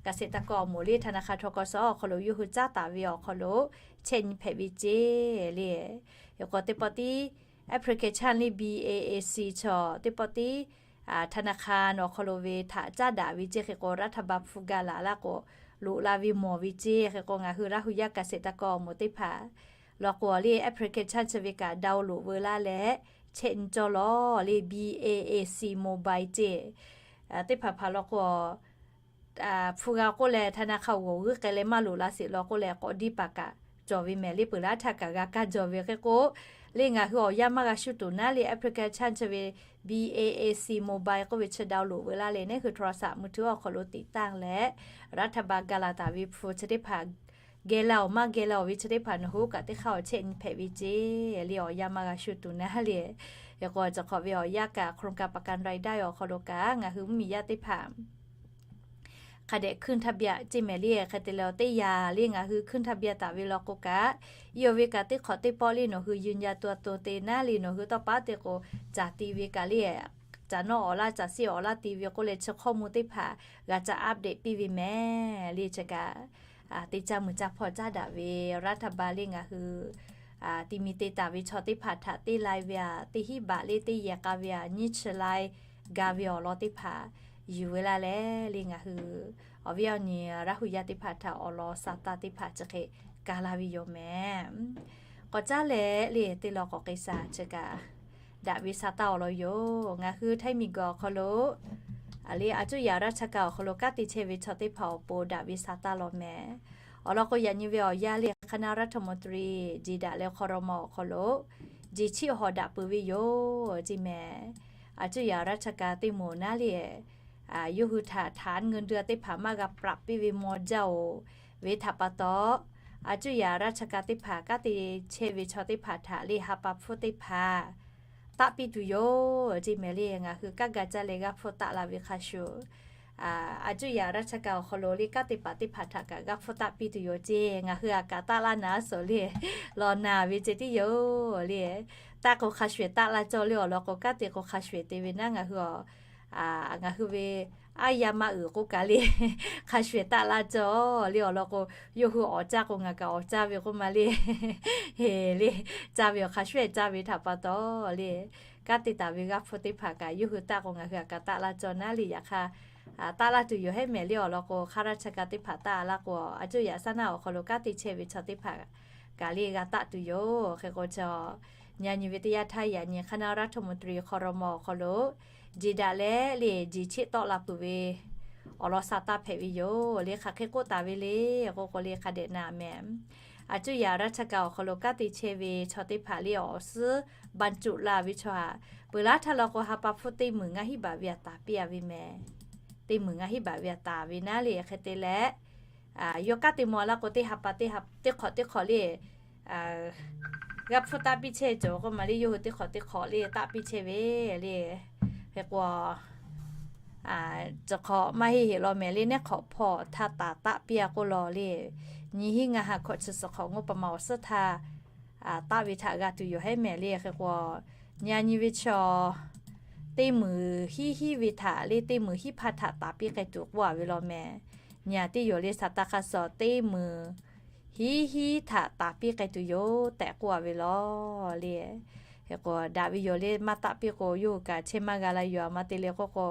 เกษตรกร awˬ moˍ le ธนาคาร ทกส awˬ hk'aw lo yawˇ hui caˉ taˍ ve awˬ hk'aw lo chehˇ nyi hpehꞈ ve ceˇ le. Hk'e k'o teˇ pawˆ tiˉ application le BAAC chaw teˇ pawˆ tiˉ ธนาคาร awˬ hk'aw lo ve htaꞈ caˉ daꞈ ve ceˇ. Hk'e k'o รัฐบาล hpu gaˬ laˬ laˇ k'o loꞈ la ve mawˬ ve ceˇ. Hk'e k'o ngaˬ hui รัฐ huˍ yaˇ เกษตรกร awˬ moˍ teˇ hpaˍ law k'o le application chi ve kaꞈ download veu laˇ leh chehˇ nyi cawˇ lawˬ le, BAAC Mobile ceˇ. Teˇ hpaˍ hpaˍ law k'o hpu g'a k'oˆ leh ธนาคาร awˬ g'uˇ k'ai leh maˇ loꞈ la sheˍ law k'oˆ leh k'awꞈ diˇ paˍ kaꞈ cawˬ ve mehˍ le, peuˬ laˇ htaˇ kaꞈ g'a kaˇ jaw ve. Hk'e k'o le ngaˬ hui awˬ yanˇ maˇ g'a shu tuˬ naˉ le application chi ve BAAC Mobile k'oˆ ve chi download veu laˇ leh neˉ hui โทรศัพท์มือถือ awˬ hk'aw lo tiꞈ tanˇ leh รัฐบาล gaˬ laˬ taˍ ve hpu chi teˇ hpaˍ geh la-oˬ maˇ geh la-oˬ ve chi teˇ hpaˍ nawˬ hui kaꞈ teˇ hk'aˇ awˬ chehˇ nyi hpehꞈ ve ceˇ le, awˬ yanˇ maˇ g'a shu tuˬ naˉ le. Hk'e k'o cawˬ hk'awꞈ ve awˬ yanˇ kaꞈ โครงการประกันรายได้ awˬ hk'aw lo kaꞈ ngaˬ hui mvuhˇmiˬ yaˇ teˇ hpaˍ hk'a dehꞈ ขึ้นทะเบียน ceˇ mehˍ le. Hk'e te leh teˇ yanˇ le ngaˬ hui ขึ้นทะเบียน taˍ ve law k'o kaꞈ, iˉ awˬ ve kaꞈ teˇ hk'awꞈ teˇ pawˆ le nawˬ hui ยืนยันตัวตน te naˉ le nawˬ hui tawˇ paˉ te k'o, caˍ ti ve kaꞈ le, caˍ nawˇ awˬ laˇ caˍ sheˆ awˬ laˇ ti ve k'oˆ leh chi ข้อมูล teˇ hpaˍ g'a ca update piˇ ve mehˍ le. Chi kaꞈ teˇ caˇ mui caˇ hpawˇ caˉ daꞈ ve รัฐบาล le ngaˬ hui ti mi te taˍ ve chaw teˇ hpaˍ htaꞈ teˇ lai ve aꞈ teˇ hinˉ baꞈ le teˇ yehˬ k'a ve aꞈ nyiˇ chi lai ga ve awˬ lawn teˇ hpaˍ yuˬ ve laˇ leh le ngaˬ hui awˬ viˉ awˬ nyi รัฐ huˍ yaˇ teˇ hpaˍ htaꞈ awˬ lawn sa taˇ teˇ hpaˍ chi hk'e ka laˇ ve yoˬ mehˍ. K'awꞈ caˉ leh le teˇ lawn k'awꞈ k'ai shaˍ chi kaꞈ daꞈ ve sa taˇ awˬ lawn yoˬ. Ngaˬ hui Htaiˇ miˬguiˬ awˬ hk'aw lo le อายุ yaꞈ ราชการ awˬ hk'aw lo kanˉ te chehˇ ve chaw teˇ hpaˍ awˬ pon daꞈ ve sa taˇ law mehˍ. Awˬ lawn k'o yaꞈ nyi ve awˬ yanˇ le คณะรัฐมนตรี jeˬ daꞈ leh hk'aw raw ma awˬ hk'aw lo jeˬ chiˆ hawˍ daꞈ peuˬ ve yoˬ ceˇ mehˍ. อายุ yaꞈ ราชการ teˇ moˍ naˉ le yawˇ hui htaꞈ ฐานเงินเดือน teˇ hpaˍ maˇ g'a ปรับ piˇ ve maw jaˇ-oˬ ve htaꞈ pa taw, อายุ yaꞈ ราชการ teˇ hpaˍ kanˉ te chehˇ ve chaw teˇ hpaˍ htaꞈ le ha pa hpfuhˇ teˇ hpaˍ taˆ piˇ tuˬ yoˬ ceˇ mehˍ le. Ngaˬ hui kanˉ ga caˇ leh g'aˇ hpfuhˇ taˆ la ve hk'a shuˍ, อายุ yaꞈ ราชการ awˬ hk'aw lo le kanˉ te paˍ teˇ hpaˍ htaꞈ kaꞈ g'aˇ hpfuhˇ taˆ piˇ tuˬ yoˬ ceˇ. Ngaˬ hui aꞈ kaꞈ taˆ laˇ naˍ suhˍ le law naˍ ve ceh tiˉ yoˬ le. Taˆ k'o hk'a shuˍ ehˍ taˆ laˇ cawˇ le awˬ lawn k'o kanˉ te k'o hk'a shuˍ ehˍ te ve naˉ ngaˬ hui ngaˬ hui ve aˉ yaˇ maˇ uiˍ k'oˆ kaꞈ le hk'a shuˍ ehˍ taˆ laˇ cawˇ le awˬ lawn k'o, yawˇ hui awˍ caˇ k'o ngaˬ kaꞈ awˍ caˇ ve k'oˆ ma le. Heˍ le, caˇ ve awˬ hk'a shuˍ ehˍ caˇ ve htaꞈ pa taw le, kanˉ te taˍ ve g'aˇ hpfuhˇ teˇ hpaˍ kaꞈ yawˇ hui taˆ k'o ngaˬ hui aꞈ kaꞈ taˆ laˇ cawˇ naˉ le. Yaꞈ hk'aˇ taˆ laˇ tuˬ yoˬ hehˉ mehˍ le awˬ lawn k'o, คณะราชการ teˇ hpaˍ taˆ laˇ k'o, อายุ yaꞈ สาม awˬ hk'aw lo kanˉ te chehˇ ve chaw teˇ hpaˍ kaꞈ le g'a taˆ tuˬ yoˬ. Hk'e k'o chaw nyi nyi ve teˇ yanˇ htaˇ yaꞈ nyi คณะรัฐมนตรี ครม. awˬ hk'aw lo jeˬ daꞈ leh le jeˬ chiˆ tawˆ la peuˬ ve awˬ lawn sa taˇ hpehꞈ ve yoˬ le. Hk'aˬ hk'e k'oˆ taˍ ve le k'o k'o le hk'a dehꞈ na mehˍ. อายุ yaꞈ ราชการ awˬ hk'aw lo kanˉ te chehˇ ve chaw teˇ hpaˍ le awˬ suhˉ บรรจุ la ve chaw haꞈ peuˬ laˇ htaˇ law k'o ha pa hpfuhˇ teˇ meunˍ ngaˇ hinˉ baꞈ ve aꞈ taˍ piˇ a ve mehˍ. Teˇ meunˍ ngaˇ hinˉ baꞈ ve aꞈ taˍ ve naˉ le hk'e te leh, yawˇ kanˉ te maw laˇ k'o teˇ ha pa teˇ hk'awꞈ teˇ hk'awꞈ le g'aˇ hpfuhˇ taˆ piˇ chehˇ cawˬ k'oˆ ma le yawˇ hui teˇ hk'awꞈ teˇ hk'awꞈ le taˆ piˇ chehˇ ve le. Hk'e k'o cawˬ hk'awꞈ maˇ heˆ heˆ law mehˍ le neˉ hk'awꞈ hpawˇ htaˇ taˍ taˆ piˇ a k'oˆ law le. Nyiˇ hinˉ ngaˇ ha hkawꞈ chi suhˍ hk'awꞈ งบประมาณ awˬ suhˉ htaˇ taˆ ve htaꞈ g'a tuˬ yoˬ hehˉ mehˍ le. Hk'e k'o nyi nyi ve chaw teˇ meunˍ hiˉ hiˉ ve htaꞈ le teˇ meunˍ hiˉ hpaˇ htaꞈ taˍ piˇ k'ai tuˬ k'oˆ a ve law mehˍ. Nyi a teˇ yoˬ le saˍ taˇ hk'a suhˍ teˇ meunˍ hiˉ hiˉ htaꞈ taˍ piˇ k'ai tuˬ yoˬ tehꞈ k'oˆ a ve law le. Hk'e k'o daꞈ ve yoˬ le maˇ taˆ piˇ k'o yawˇ hui kaꞈ chehˇ maˇ g'a la yoˬ a ma te le k'oˆ k'o,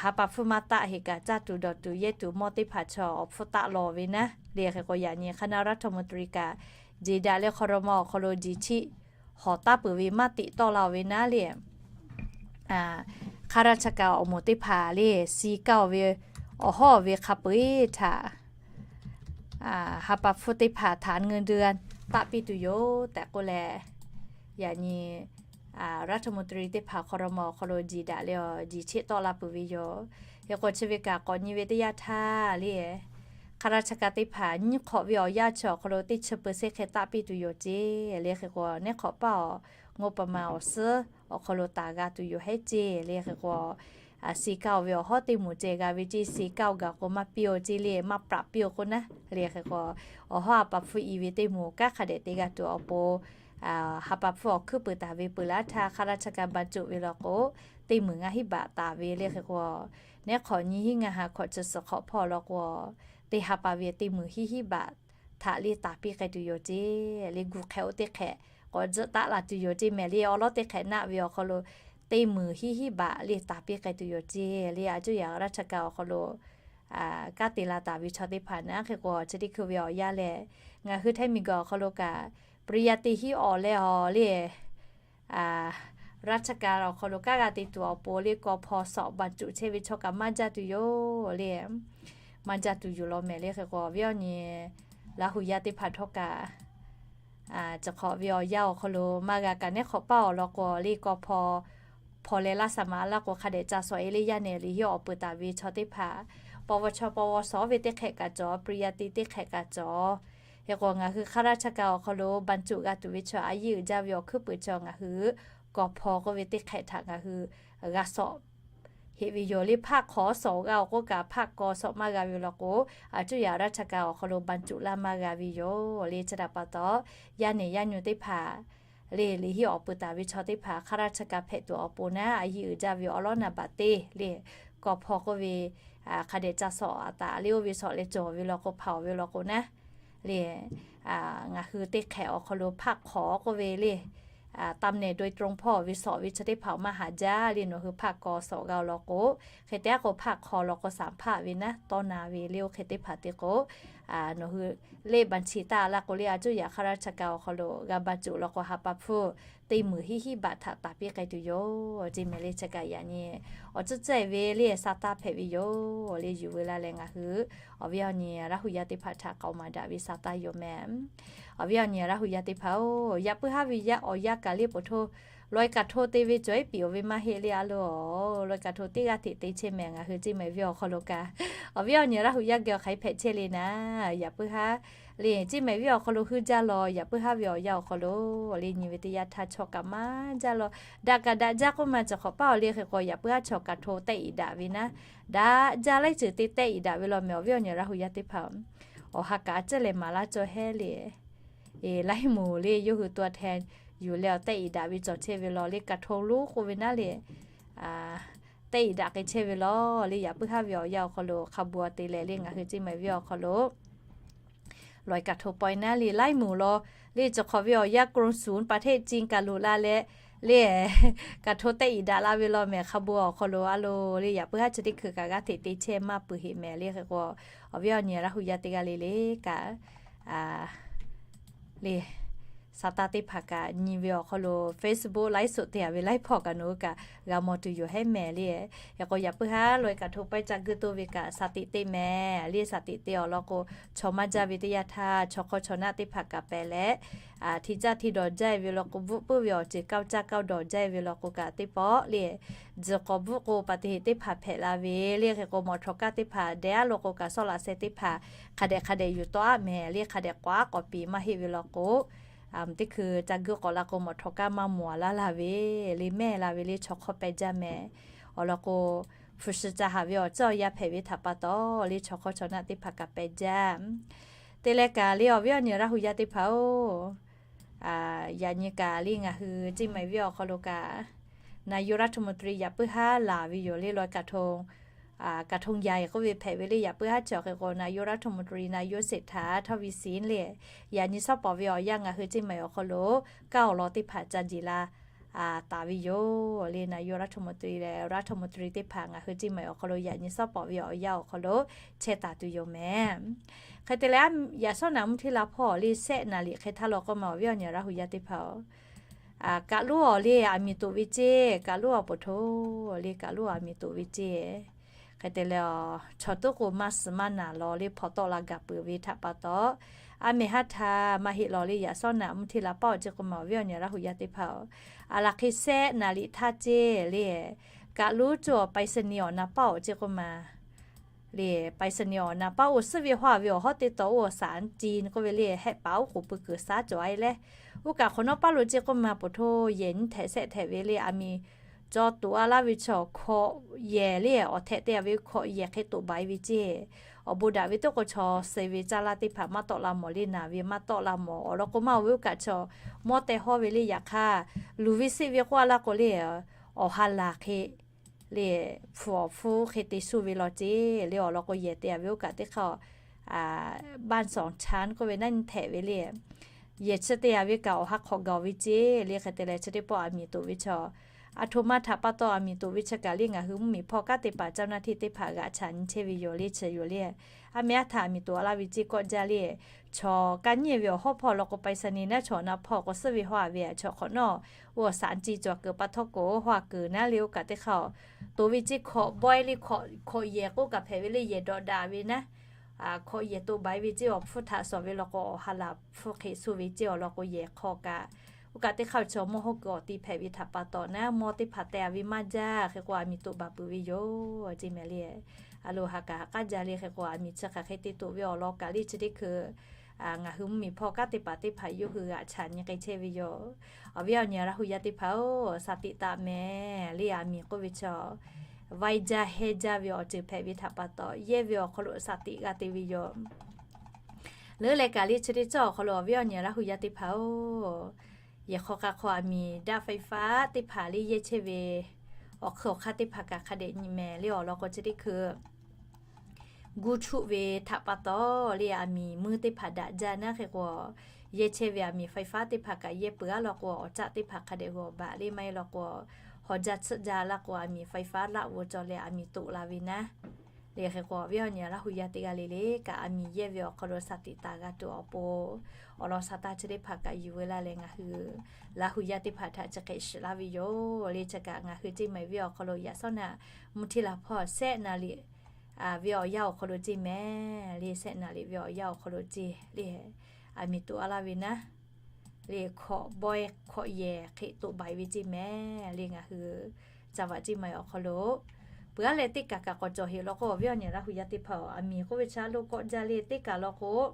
ha pa hpfuhˇ maˇ taˆ heˍ kaꞈ caˇ tuˬ dawˬ tuˬ yehˇ tuˬ mawˇ teˇ hpaˍ chaw awˬ hpfuhˇ taˆ law ve naˉ le. Hk'e k'o yaꞈ nyi คณะรัฐมนตรี kaꞈ jeˬ daꞈ leh ครม. awˬ hk'aw lo jeˬ chiˆ hawˍ taˍ peuˬ ve maˇ teꞈ tawˆ la ve naˉ le ข้าราชการ awˬ moˍ teˇ hpaˍ le si kaˇ ve awˬ hawˉ ve hk'a peu-eˬ htaꞈ ha pa hpfuhˇ teˇ hpaˍ ฐานเงินเดือน taˆ piˇ tuˬ yoˬ tehꞈ k'oˆ leh, yaꞈ nyi รัฐมนตรี teˇ hpaˍ ครม. awˬ hk'aw lo jeˬ daꞈ leh awˬ jeˬ chiˆ tawˆ la peuˬ ve yoˬ. Hk'e k'o chi ve kaꞈ k'awꞈ nyi ve teˇ yanˇ htaˇ le ข้าราชการ teˇ hpaˍ nyiˇ hk'awꞈ ve awˬ yanˇ chi awˬ hk'aw lo teˇ chi เปอร์เซ็นต์ hk'e taˆ piˇ tuˬ yoˬ ceˇ le. Hk'e k'o neˉ hk'awꞈ paˇ awˬ ငོ pa ma awˬ suhˉ awˬ hk'aw lo taˍ g'a tuˬ yoˬ hehˉ ceˇ le. Hk'e k'o, siˍ kaoˇ ve awˬ hawˉ teˇ moˍ ceh g'a ve ceˇ, siˍ kaoˇ gaˬ k'o maˇ piˇ-oˬ ceˇ le, maˇ praꞈ piˇ-oˬ k'oˆ naˉ le. Hk'e k'o, awˬ hawˉ ha pa hpfuhˇ i ve teˇ moˍ kanˉ hk'a dehꞈ te g'a tuˬ awˬ pon, ha pa hpfuhˇ awˬ hkuiˉ peuˬ taˍ ve peuˬ laˇ htaˇ hk'a laˇ chaˇ ka ban coˬ ve law k'o, teˇ meunˍ ngaˇ hinˉ baꞈ taˍ ve le. Hk'e k'o, neˉ hk'awꞈ nyiˇ hinˉ ngaˇ ha hkawꞈ chi suhˍ hk'awꞈ hpawˇ law k'o, teˇ ha pa ve teˇ meunˍ hiˉ hiˉ baꞈ htaꞈ le taˍ piˇ k'ai tuˬ yoˬ ceˇ le. Gu hk'ehꞈ oˇ teˇ hk'ehꞈ k'awꞈ tzuhˆ taˆ la tuˬ yoˬ ceˇ mehˍ le. Awˉ lawˉ teˇ hk'ehꞈ naˆ ve awˬ hk'aw lo teˇ meunˍ hiˉ hiˉ baꞈ le taˍ piˇ k'ai tuˬ yoˬ ceˇ le. A cuˇ yaꞈ g'a laˇ chaˇ ka awˬ hk'aw lo kanˉ te la taˍ ve chaw teˇ hpaˍ naˉ hk'e k'o, chi teˇ hkui ve awˬ yanˇ lehˬ, ngaˬ hui Htaiˇ miˬguiˬ awˬ hk'aw lo kaꞈ Priyati hiˉ awˬ leh awˬ le, raˇ chaˇ ka awˬ hk'aw lo kanˉ g'a te tuˬ awˬ pon le, kaw hpaw sawꞈ ban coˬ chehˇ ve chaw kaꞈ maˇ jaˇ tuˬ yoˬ le. Maˇ jaˇ tuˬ yoˬ law mehˍ le. Hk'e k'o, awˬ viˉ awˬ nyi Laˇ huˍ yaˇ teˇ hpaˍ htawˇ kaꞈ, chi hk'awꞈ ve awˬ yanˇ awˬ hk'aw lo maˇ g'a kaꞈ neˉ hk'awꞈ paˇ awˬ lawn k'o le, kaw hpaw hpaw leh laˇ saˍ maˍ laˇ k'o hk'a dehꞈ ca sawꞈ e le. Yaˇ nehˬ liꞈ hiˉ awˬ peuˬ taˍ ve chaw teˇ hpaˍ, paw vaw chaw paw vaw sawˉ ve teˇ hk'ehꞈ kaꞈ cawˬ, Priyati teˇ hk'ehꞈ kaꞈ cawˬ. Hk'e k'o, ngaˬ hui hk'a laˇ chaˇ ka awˬ hk'aw lo ban coˬ g'a tuˬ ve chaw a yiˇ uiˍ jaˇ ve awˬ hkuiˉ peuˬ chaw ngaˬ hui kaw hpaw k'oˆ ve teˇ hk'ehꞈ htaꞈ ngaˬ hui g'a sawꞈ heꞈ ve yoˬ le. Hpaˆ hk'aw sawꞈ g'a awˬ k'oˆ kaꞈ, hpaˆ kaw sawꞈ maˇ g'a ve law k'o, a cuˇ yaꞈ raˇ chaˇ ka awˬ hk'aw lo ban coˬ laˇ maˇ g'a ve yoˬ le. Chi htaꞈ pa taw, yaˇ nehˬ yaˇ nyu teˇ hpaˍ le, liꞈ hiˉ awˬ peuˬ taˍ ve chaw teˇ hpaˍ hk'a laˇ chaˇ ka hpehꞈ tuˬ awˬ pon naˉ, a yiˇ uiˍ jaˇ ve awˉ lawˉ naˍ baꞈ teˇ le, kaw hpaw k'oˆ ve hk'a dehꞈ ca sawꞈ a taˍ le. Oˇ ve sawꞈ leh cawˬ ve law k'o, hpaˍ awˬ ve law k'o naˉ le, ngaˬ hui teˇ hk'ehꞈ awˬ hk'aw lo hpaˆ hk'aw k'oˆ ve le, ตำแหน่งโดยตรง hpawˇ ve sawꞈ ve chaw teˇ hpaˍ maˇ haꞈ jaˇ le. Nawˬ hui hpaˆ kaw sawꞈ g'a law k'o, hk'e te aˉ k'o hpaˆ hk'aw law k'o saˍ hpaˆ ve naˉ tawˇ na ve le. Oˇ hk'e teˇ hpaˍ te k'o, nawˬ hui leˇ ban chi taˆ laˇ k'o le, a cuˇ yaꞈ hk'a laˇ chaˇ ka awˬ hk'aw lo g'a ban coˬ law k'o, ha pa hpfuhˇ teˇ meunˍ hiˉ hiˉ baꞈ htaꞈ taˍ piˇ k'ai tuˬ yoˬ ceˇ mehˍ le. Chi kaꞈ yaꞈ nyi awˬ tcuhˉ tcuhˉ e ve le, sa taˇ hpehꞈ ve yoˬ le. Yuˬ ve laˇ leh ngaˬ hui awˬ viˉ awˬ nyi Laˇ huˍ yaˇ teˇ hpaˍ htaꞈ k'aoˍ maˍ daꞈ ve sa taˇ yoˬ mehˍ. Awˬ viˉ awˬ nyi Laˇ huˍ yaˇ teˇ hpaˍ-oˬ, yaꞈ puiˉ haˉ ve yaˇ awˬ yanˇ kaꞈ le po hto ลอยกระทง te ve cawˬ iˉ piˍ-oˬ ve maˇ heˆ le. A lo ลอยกระทง teˇ g'aˇ hteꞈ te chehˇ mehˍ ngaˬ hui ceˇ mehˍ ve awˬ hk'aw lo kaꞈ. Awˬ viˉ awˬ nyi Laˇ huˍ yaˇ geh awˬ hk'aˬ hk'e hpehꞈ chehˇ le naˉ, yaꞈ puiˉ haˉ le ceˇ mehˍ ve awˬ hk'aw lo huiˉ jaˇ law, yaꞈ puiˉ haˉ ve awˬ yanˇ awˬ hk'aw lo le nyi ve teˇ yanˇ htaˇ chaw kaꞈ maˇ jaˇ law. Daꞈ kaꞈ daꞈ jaˇ k'oˆ ma cawˬ hk'awꞈ paˇ awˬ le. Hk'e k'o yaꞈ puiˉ haˉ chaw กระทง tehˆ iˍ daꞈ ve naˉ, daꞈ jaˇ laiˉ ceuˬ te tehˆ iˍ daꞈ ve law mehˍ. Awˬ viˉ awˬ nyi Laˇ huˍ yaˇ teˇ hpaˍ awˬ ha kaꞈ a cehˉ leh maˍ laˇ cawˬ hehˉ le. Laiˉ moˍ le yawˇ hui ตัวแทน yuˬ leh awˬ tehˆ iˍ daꞈ ve cawˬ chehˇ ve law le. กระทง lo k'oˆ ve naˉ le, tehˆ iˍ daꞈ k'ai chehˇ ve law le. Yaꞈ puiˉ haˉ ve awˬ yanˇ awˬ hk'aw lo hk'a bu a te leh le ngaˬ hui ceˇ mehˍ ve awˬ hk'aw lo ลอยกระทง pawehˇ naˉ le laiˉ moˍ law le cawˬ hk'awꞈ ve awˬ yanˇ กรุงศรี ประเทศจีน kaꞈ loꞈ la leh le กระทง tehˆ iˍ daꞈ la ve law mehˍ. Hk'a bu awˬ hk'aw lo a lo le yaꞈ puiˉ haˉ chi teˇ hkui kaꞈ g'aˇ hteꞈ te chehˇ maˇ peuˬ heꞈ mehˍ le. Hk'e k'o awˬ viˉ awˬ nyi Laˇ huˍ yaˇ teˇ g'aˇ le le kaꞈ le sa taˇ teˇ hpaˍ kaꞈ nyi ve awˬ hk'aw lo Facebook ไลฟ์สด te a ve laiˉ hpawˇ kaꞈ nawˬ hui kaꞈ g'a mawˬ tuˬ yoˬ hehˉ mehˍ le. Hk'e k'o yaꞈ puiˉ haˉ ลอยกระทง pawehˇ ca guˇ toˇ ve kaꞈ sa tiꞈ te mehˍ le. Sa tiꞈ te awˬ lawn k'o chaw maˇ jaˇ ve teˇ yanˇ htaˇ chaw hk'awˇ chaw naˆ teˇ hpaˍ kaꞈ pehˍ leh, hti caˇ hti dawˬ jaˇ e ve law k'o, bvuhˆ puiˉ ve awˬ ceuˬ kaoˇ caˇ kaoˇ dawˬ jaˇ e ve law k'o kaꞈ teˇ pawˆ le, tzuhˬ k'awꞈ bvuhˆ k'o อุบัติเหตุ teˇ hpaˍ hpehꞈ la ve le. Hk'e k'o mawˬ htawnˍ kaˇ teˇ hpaˍ dehꞈ aˉ law k'o kaꞈ sawˉ laꞈ seh teˇ hpaˍ hk'a dehꞈ hk'a dehꞈ yuˬ tawˆ aˉ mehˍ le. Hk'a dehꞈ k'awꞈ aˉ k'awꞈ piˍ maˇ heˆ ve law k'o, teˇ hkui ca guˇ k'awꞈ la k'o mawˬ htawnˍ kaˇ maˇ mawˬ a laˇ la ve le, mehˇ la ve le chaw hk'awˇ peh jaˇ mehˍ. Awˬ lawn k'o, hpu shi ca haˍ ve awˬ ceuˬ awˬ yanˇ hpehꞈ ve htaꞈ pa taw le chaw hk'awˇ chaw naˆ teˇ hpaˍ kaꞈ peh jaˇ. Te leh kaꞈ le awˬ viˉ awˬ nyi Laˇ huˍ yaˇ teˇ hpaˍ-oˬ, yaꞈ nyi kaꞈ le ngaˬ hui ceˇ mehˍ ve awˬ hk'aw lo kaꞈ นายกรัฐมนตรี yaꞈ puiˉ haˉ laˬ ve yoˬ le. ลอยกระทง กระทงใหญ่ k'oˆ ve hpehꞈ ve le. Yaꞈ puiˉ haˉ chi awˬ hk'e k'o นายกรัฐมนตรี นายกเศรษฐา ทวีสิน le, yaꞈ nyi sawˉ pawˍ ve awˬ yanˇ ngaˬ hui ceˇ mehˍ awˬ hk'aw lo kanˉ awˬ lawn teˇ hpaˍ ca jeˬ la taˍ ve yoˬ le. นายกรัฐมนตรี leh รัฐมนตรี teˇ hpaˍ ngaˬ hui ceˇ mehˍ awˬ hk'aw lo yaꞈ nyi sawˉ pawˍ ve awˬ yanˇ awˬ hk'aw lo chehˇ taˍ tuˬ yoˬ mehˍ. Hk'e te leh, yaꞈ shawˉ naꞈ mvuhˇ hteˇ la hpawˇ le shehˆ naˍ liꞈ hk'e htaˇ law k'o ma awˬ viˉ awˬ nyi Laˇ huˍ yaˇ teˇ hpaˍ-oˬ, kaꞈ loˉ awˬ le aˬ miˍ toꞈ ve ceˇ, kaꞈ loˉ awˬ poˬ htoˇ le kaꞈ loˉ aˬ miˍ toꞈ ve ceˇ. Hk'e te leh, chaw tuˉ k'o maˇ suhˍ maˇ naˍ law le hpaw tawˆ la gaˬ peuˬ ve htaꞈ pa taw, aˉ mehˍ haˉ htaˇ maˇ heˆ law le yaꞈ shawˉ naꞈ mvuhˇ hteˇ la paˇ awˬ ceˇ k'o ma awˬ viˉ awˬ nyi Laˇ huˍ yaˇ teˇ hpaˍ-oˬ, aˬ laˬ hk'e shehˆ naˍ liꞈ htaˇ ceˇ le, kaꞈ loˉ cuˇ awˬ ไปรษณีย์ awˬ na paˇ awˬ ceˇ k'o ma le ไปรษณีย์ awˬ na paˉ oˇ suhˉ ve haw ve awˬ hawˉ teˇ taw oˇ สารจีน k'oˆ ve le, hehˆ paˍ oˉ k'oˍ pui kuiˬ shaˉ cawˬ a e leh, oˇ kaꞈ hk'awꞈ nawˉ paˉ lo ceˇ k'oˆ ma, poˬ htoˇ yehˬ nyiˇ htehꞈ shehˆ htehꞈ ve le, aˬ miˍ caw toꞈ a laˇ ve chaw hkawꞈ yehˬ le, awˬ htehꞈ te a ve hkawꞈ yehˬ hk'e toꞈ baˬ e ve ceˇ. Awˬ bon daꞈ ve teˇ k'o chaw suh ve caˇ laˇ teˇ hpaˍ maˇ tawˆ la mawˬ le, naˬ ve maˇ tawˆ la mawˬ awˬ lawn k'o, maˇ oˬ ve oˇ kaꞈ chaw mawˇ teh hawˇ ve le. Yaꞈ hk'aˇ, luˬ ve seˆ ve k'oˆ a laˇ k'o le, awˬ ha laˬ hk'e le, hpu awˬ hpfuhˇ hk'e te shu ve law ceˇ le. Awˬ lawn k'o, yehˬ te a ve oˇ kaꞈ teˇ hk'aˇ บ้านสองชั้น k'oˆ ve naˉ nyi htehꞈ ve le. Yehˬ chi te a ve kaꞈ awˬ ha hk'awꞈ gaˬ ve ceˇ le. Hk'e te leh, chi teˇ pawˆ aˬ miˍ toꞈ ve chaw, aˬ htoꞈ ma htaꞈ pa taw aˬ miˍ toꞈ ve chi kaꞈ le, ngaˬ hui mvuhˇmiˬ hpawˇ kanˉ te paˍ เจ้าหน้าที่ teˇ hpaˍ g'aꞈ chaꞈ nyi chehˇ ve yoˬ le. Chi yoˬ le, aˬ miˍ aˉ htaꞈ aˬ miˍ toꞈ a laˇ ve ceˇ kawˆ jaˇ le. Chaw kaˇ nyiˇ ve awˬ hawˉ hpawˇ law k'o, ไปรษณีย์ naˉ chaw awˬ na hpawˇ k'o, suhˉ ve haw a ve a chaw hk'awꞈ nawˉ, oˇ สารจีน cawˬ kuiˬ pa htawˇ k'o, haw a kuiˬ naˉ le, oˇ kaꞈ teˇ hk'aˇ toꞈ ve ceˇ hkawꞈ bawehˇ le, hkawꞈ yehˬ k'oˆ kaꞈ hpehꞈ ve le, yehˬ dawꞈ daꞈ ve naˉ, hkawꞈ yehˬ toꞈ baˬ e ve ceˇ. Awˬ hpfuhˇ htaꞈ shawˍ ve law k'o, awˬ ha laˬ hpfuhˇ hk'e shu ve ceˇ. Awˬ lawn k'o, yehˬ hk'aw kaꞈ oˇ kaꞈ teˇ hk'aˇ chaw mawˇ hawˇ kuiˬ awˬ ti hpehꞈ ve htaꞈ pa taw naˉ, mawˇ teˇ hpaˍ teh a ve maˇ jaˇ. Hk'e k'o, aˬ miˍ toꞈ baˬ peuˬ ve yoˬ ceˇ mehˍ le. A lo ha kaꞈ ha k'aˉ jaˇ le. Hk'e k'o, aˬ miˍ chi hk'aˬ hk'e te toꞈ ve awˬ lawn kaꞈ le, chi teˇ hkui ngaˬ hui mvuhˇmiˬ hpawˇ kanˉ te paˍ teˇ hpaˍ yawˇ hui g'aꞈ chaꞈ nyi k'ai chehˇ ve yoˬ. Awˬ viˉ awˬ nyi Laˇ hu yaˇ teˇ hpaˍ-oˬ, shaˍ tiꞈ taˍ mehˍ le. Aˬ miˍ k'oˆ ve chaw, vaiˇ jaˇ hehˇ jaˇ ve awˬ ceuˬ hpehꞈ ve htaꞈ pa taw, yehˇ ve awˬ hk'aw lo shaˍ tiꞈ g'a te ve yoˬ. Leuˉ leh kaꞈ le, chi teˇ cawˇ awˬ hk'aw lo awˬ viˉ awˬ nyi Laˇ hu yaˇ teˇ hpaˍ-oˬ, yehˬ hk'aw k'a hk'aw aˬ miˍ daꞈ ไฟฟ้า teˇ hpaˍ le yehˇ chehˇ ve awˬ hk'aw hk'aˇ teˇ hpaˍ kaꞈ hk'a dehꞈ nyi mehˍ le. Awˬ lawn k'o, chi teˇ hkui gu chuˆ ve htaꞈ pa taw le, aˬ miˍ muˇ teˇ hpaˍ daꞈ jaˇ naˉ. Hk'e k'o, yehˇ chehˇ ve aˬ miˍ ไฟฟ้า teˇ hpaˍ kaꞈ yehˇ peuˬ a law k'o, awˬ caˆ teˇ hpaˍ hk'a dehꞈ g'awˬ baˬ le. Maˇ heˆ law k'o, haw jaˇ tsuhˆ jaˇ laˇ k'o, aˬ miˍ ไฟฟ้า laˆ g'awˬ cawˬ leh aˬ miˍ toꞈ la ve naˉ. Le hk'e k'o, awˬ viˉ awˬ nyi Laˇ hu yaˇ teˇ g'aˇ le le kaꞈ, aˬ miˍ yehˇ ve awˬ hk'aw lo shaˍ tiꞈ taˍ g'a tuˬ awˬ pon, awˬ lawn shaˍ taˇ chi teˇ hpaˍ kaꞈ yuˬ veu laˇ leh, ngaˬ hui Laˇ hu yaˇ teˇ hpaˍ htaꞈ chi hk'e shiˍ laˇ ve yoˬ. Le chi kaꞈ ngaˬ hui ceˇ mehˍ ve awˬ hk'aw lo yaꞈ sawˉ naꞈ mvuhˇ htiˇ la hpawˇ sehˆ naˍ liꞈ ve awˬ yanˇ awˬ hk'aw lo ceˇ mehˍ le. Sehˆ naˍ liꞈ ve awˬ yanˇ awˬ hk'aw lo ceˇ le, aˬ miˍ toꞈ a laˇ ve naˉ. Le hkawꞈ bawehˇ hkawꞈ yehˬ hk'e toꞈ baˬ e ve ceˇ mehˍ le. Ngaˬ hui caˇ vaꞈ ceˇ mehˍ awˬ hk'aw lo peuˬ a leh, teˇ kaꞈ kaꞈ k'awꞈ cawˬ heꞈ law k'o, awˬ viˉ awˬ nyi Laˇ hu yaˇ teˇ hpaˍ-oˬ, aˬ miˍ k'oˆ ve chi a lo k'awꞈ jaˇ le. Teˇ kaꞈ law k'o,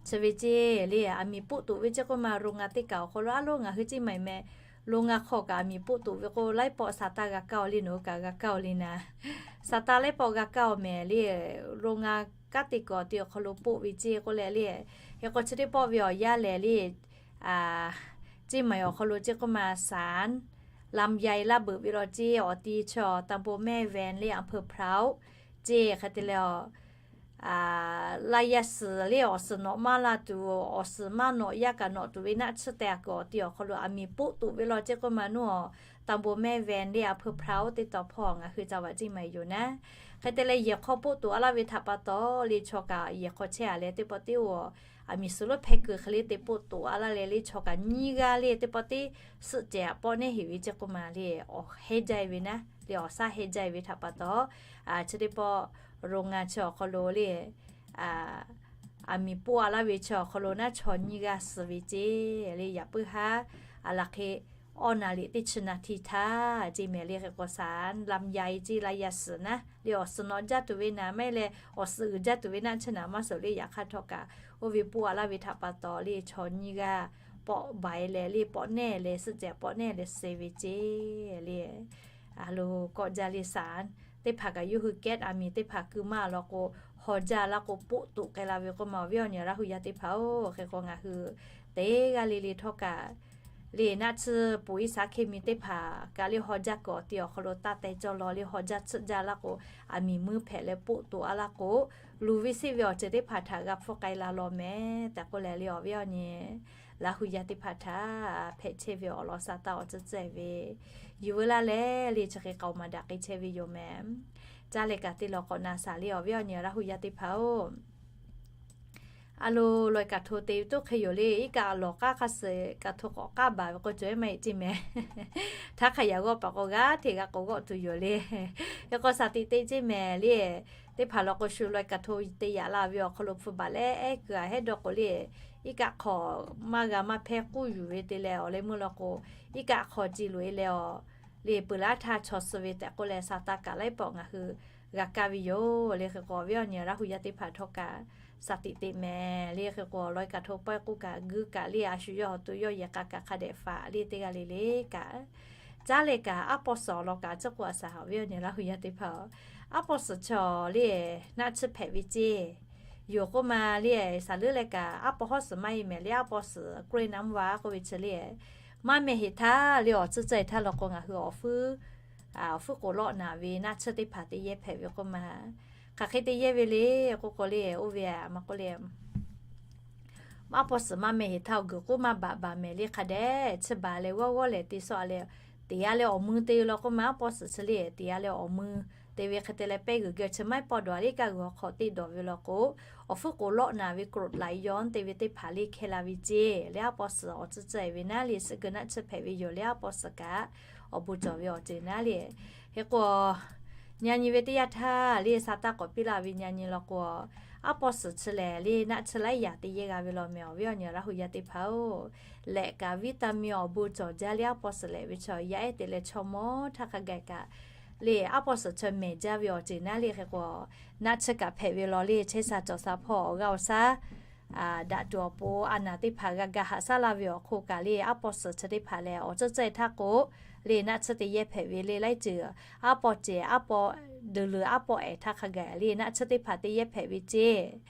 chi ve ceˇ le, aˬ miˍ poˆ toꞈ ve ceˇ k'oˆ ma, โรงงาน teˇ kaꞈ awˬ hk'aw lo a lo ngaˬ hui ceˇ mehˍ mehˍ, โรงงาน hk'aw kaꞈ aˬ miˍ poˆ toꞈ ve k'o, laiˉ pawˆ shaˍ taˇ g'a kaˇ-oˬ le, nawˬ hui kaꞈ g'a kaˇ-oˬ le naˉ. Shaˍ taˇ laiˉ pawˆ g'a kaˇ-oˬ mehˍ le. โรงงาน kanˉ te kuiˬ awˬ ti awˬ hk'aw lo poˆ ve ceˇ k'oˆ leh le, hk'e k'o chi teˇ pawˆ ve awˬ yanˇ lehˬ le, ceˇ mehˍ awˬ hk'aw lo ceˇ k'oˆ ma, สารลำไย laˇ beuꞈ ve law ceˇ. Awˬ ti chaw ตำบลแม่แวน le อำเภอพร้าว ceˇ. Hk'e te leh, laˇ yaˇ suhˍ le, awˬ suhˍ nawꞈ maˇ la tuˬ, awˬ suhˍ maˇ nawꞈ yaˇ kaꞈ nawꞈ tuˬ ve naˆ tsuhˇ teh a kuiˬ awˬ ti awˬ hk'aw lo aˬ miˍ poˆ toꞈ ve law ceˇ k'oˆ ma, nawˬ ตำบลแม่แวน le อำเภอพร้าว teˇ taw hpawˇ ngaˬ hui caˇ vaꞈ ceˇ mehˍ yoˬ naˉ. Hk'e te leh, yehˬ hk'aw poˆ toꞈ a laˇ ve htaꞈ pa taw le, chaw kaꞈ yehˬ hk'aw chehˇ a leh teˇ pawˆ teˇ-oˬ, aˬ miˍ suhˍ lonˉ hpehˇ kuiˬ hk'e le te poˆ toꞈ a laˇ leh le, chaw kaꞈ nyiˇ g'aˇ le teˇ pawˆ teˇ suhˆ cehˬ pawˆ nehˇ heꞈ ve ceˇ k'oˆ ma le, awˬ hehˇ jaˇ e ve naˉ le, awˬ shaˉ hehˇ jaˇ e ve htaꞈ pa taw, chi teˇ pawˆ โรงงาน chi awˬ hk'aw lo le, aˬ miˍ poˆ a laˇ ve chi awˬ hk'aw lo naˉ chaw nyiˇ g'aˇ suh ve ceˇ le. Yaꞈ puiˉ haˉ, aˬ laˬ hk'e awˇ naˍ liꞈ teˇ chi naˍ tiˍ htaˇ ceˇ mehˍ le. Hk'e k'o, สารลำไย ceˇ laˇ yaˇ suhˍ naˉ le, awˬ suhˍ nawꞈ jaˇ tuˬ ve naˍ, maˇ heˆ leh awˬ suhˍ uiˍ jaˇ tuˬ ve naˆ tsuhˇ naˍ maˇ suhˍ le. Yaꞈ hk'aˇ htawˇ kaꞈ, oˇ ve poˆ a laˇ ve htaꞈ pa taw le, chaw nyiˇ g'aˇ pawˆ baˬ e leh le, pawˆ nehˇ leh, suhˆ cehˬ pawˆ nehˇ leh suh ve ceˇ le. A lo kawˆ jaˇ le, สาร teˇ hpaˍ kaꞈ yawˇ hui แก๊ส aˬ miˍ teˇ hpaˍ keu maˇ law k'o, haw jaˇ laˇ k'o poˆ toꞈ k'ai la ve k'oˆ ma, awˬ viˉ awˬ nyi Laˇ hu yaˇ teˇ hpaˍ-oˬ. Hk'e k'o, ngaˬ hui teˇ g'aˇ le le htawˇ kaꞈ le, naˆ tsuhˇ poˬ iˉ saˍ hke mi teˇ hpaˍ kaꞈ le, haw jaˇ kuiˬ awˬ ti awˬ hk'aw lo taˇ teh cawˇ law le, haw jaˇ tsuhˆ jaˇ laˇ k'o, aˬ miˍ muˇ hpehꞈ leh poˆ toꞈ a laˇ k'o, luˬ ve seˆ ve awˬ ceuˬ teˇ hpaˍ htaꞈ g'a hpfuhˇ k'ai la law mehˍ tehꞈ k'oˆ leh le, awˬ viˉ awˬ nyi Laˇ hu yaˇ teˇ hpaˍ htaꞈ hpehꞈ chehˇ ve awˬ lawn shaˍ taˇ awˬ tcuhˉ tcuhˉ ve, yuˬ veu laˇ leh le, chi hk'e k'aoˍ maˍ daꞈ k'ai chehˇ ve yoˬ mehˍ. Caˇ leh kaꞈ te lawˬ k'awꞈ na shaˍ le, awˬ viˉ awˬ nyi Laˇ hu yaˇ teˇ hpaˍ-oˬ. A lo, lawˬ e kaꞈ hto te ve toˇ hk'e yoˬ le. Iˉ kaˆ lawˬ k'aˉ hk'a suhˍ kaꞈ hto k'awꞈ k'aˉ baˬ ve k'o, cawˬ e maˇ heˆ ceˇ mehˍ. Htaˇ hk'a yaꞈ g'awˆ paˍ k'o, g'aˇ hteꞈ g'a k'awꞈ g'awˆ tuˬ yoˬ le. Hk'e k'o, shaˍ tiꞈ te ceˇ mehˍ le. Teˇ hpaˍ law k'o, shu lawˬ e kaꞈ hto te yaꞈ la ve awˬ hk'aw lo hpu baˬ leh ehˉ kuiˬ a hehˉ dawˇ k'o le, iˉ kaˆ hk'aw maˇ g'a maˇ hpehˇ k'uˇ yuˬ ve te leh, awˬ leh meuˇ law k'o, iˉ kaˆ hk'aw ci loꞈ e leh awˬ le, peuˬ laˇ htaˇ chaw suh ve tehꞈ k'oˆ leh, shaˍ taˇ kaꞈ laiˉ pawˆ ngaˬ hui g'a kaˇ ve yoˬ le. Hk'e k'o, awˬ viˉ awˬ nyi Laˇ hu yaˇ teˇ hpaˍ htawˇ kaꞈ shaˍ tiꞈ teꞈ mehˍ le. Hk'e k'o, lawˬ-e kaꞈ hto pawehˇ k'oˆ kaꞈ guˇ kaꞈ le, a shu yawˇ hawˬ to yawˇ yehˬ k'a kaꞈ hk'a dehꞈ faꞈ le teˇ g'aˇ le le kaꞈ, caˉ leh kaꞈ aˉ pawˇ suhˍ awˬ lawn kaꞈ ciˉ k'oˆ a shaˍ, awˬ viˉ awˬ nyi Laˇ hu yaˇ teˇ hpaˍ-oˬ, aˉ pawˇ suhˍ chaw le naˆ tsuhˇ hpehꞈ ve ceˇ yoˬ k'oˆ ma le, saˍ leuˉ leh kaꞈ aˉ pawˇ hawˉ suhˍ maˇ heˆ mehˍ le. Aˉ pawˇ suhˍ k'oˆ le naˆ mvuh va k'oˆ ve chi le, maˇ mehˍ heˍ htaˇ le awˬ tcuhˇ ceh htaˇ law k'o ngaˬ hui awˬ fuiˉ awˬ fuiˉ k'oˍ lawˆ naˍ ve naˆ tsuhˇ teˇ hpaˍ te yehˇ hpehꞈ ve k'oˆ ma. Hk'aˬ hk'e te yehˇ ve le k'oˆ k'o le, oˇ ve a maˇ k'oˆ le, aˉ pawˇ suhˍ maˇ mehˍ heˍ htaˇ awˬ guiˬ k'oˆ maˇ baˬ baˬ mehˍ le. Hk'a dehꞈ chi baˬ leh g'awˇ g'awˇ lehˬ te sawˆ a leh, teꞈ a leh awˬ mui te ve law k'oˆ ma. Aˉ pawˇ suhˍ chi le teꞈ a leh awˬ mui te ve hk'e te leh pehˇ g'uiˬ geh chi maˇ heˆ pawˆ dawˬ a le, kaˇ g'uiˬ hk'aw teˇ dawˬ ve law k'o, awˬ fuiˉ k'oˍ lawˆ naˍ ve กรดไหลย้อน te ve teˇ hpaˍ le hkeh la ve ceˇ le. Aˉ pawˇ suhˍ awˬ tcuhˇ ceh ve naˉ le, suhˆ geu naˆ tsuhˇ hpehꞈ ve yoˬ le. Aˉ pawˇ suhˍ kaꞈ awˬ bon cawˬ ve awˬ ceuˬ naˉ le. Hk'e k'o, nyi nyi ve teˇ yanˇ htaˇ le sa taˇ k'awꞈ piˇ laˇ ve nyi nyi law k'o, aˉ pawˇ suhˍ chi lehˬ le naˆ tsuhˇ laiˉ yaꞈ te yehˇ g'a ve law mehˍ, awˬ viˉ awˬ nyi Laˇ hu yaˇ teˇ hpaˍ-oˬ, lehꞈ kaꞈ vitamin awˬ bon cawˬ jaˇ le. Aˉ pawˇ suhˍ lehꞈ ve chaw yaˇ ehˉ te leh chaw mawˇ htaˇ hk'a gaˬ kaꞈ le, aˉ pawˇ suhˍ chaw mehˍ jaˇ ve awˬ ceuˬ naˉ le. Hk'e k'o, naˆ tsuhˇ kaꞈ hpehꞈ ve law le, chehˇ sha cawˬ sha hpawˇ awˬ g'aˇ awˬ shaˉ daꞈ tuˬ awˬ pon a naˍ teˇ hpaˍ g'a ga haꞈ shaˉ laˇ ve awˬ hk'oˆ kaꞈ le, aˉ pawˇ suhˍ chi teˇ hpaˍ lehˬ awˬ tcuhˇ ceh htaˇ k'o le naˆ tsuhˇ te yehˇ hpehꞈ ve le. Laiˉ ceuˬ aˉ pawˇ cehˬ aˉ pawˇ deuˬ leuˬ aˉ pawˇ ehˍ htaˇ hk'a gaˬ le naˆ tsuhˇ teˇ hpaˍ te yehˇ hpehꞈ ve ceˇ.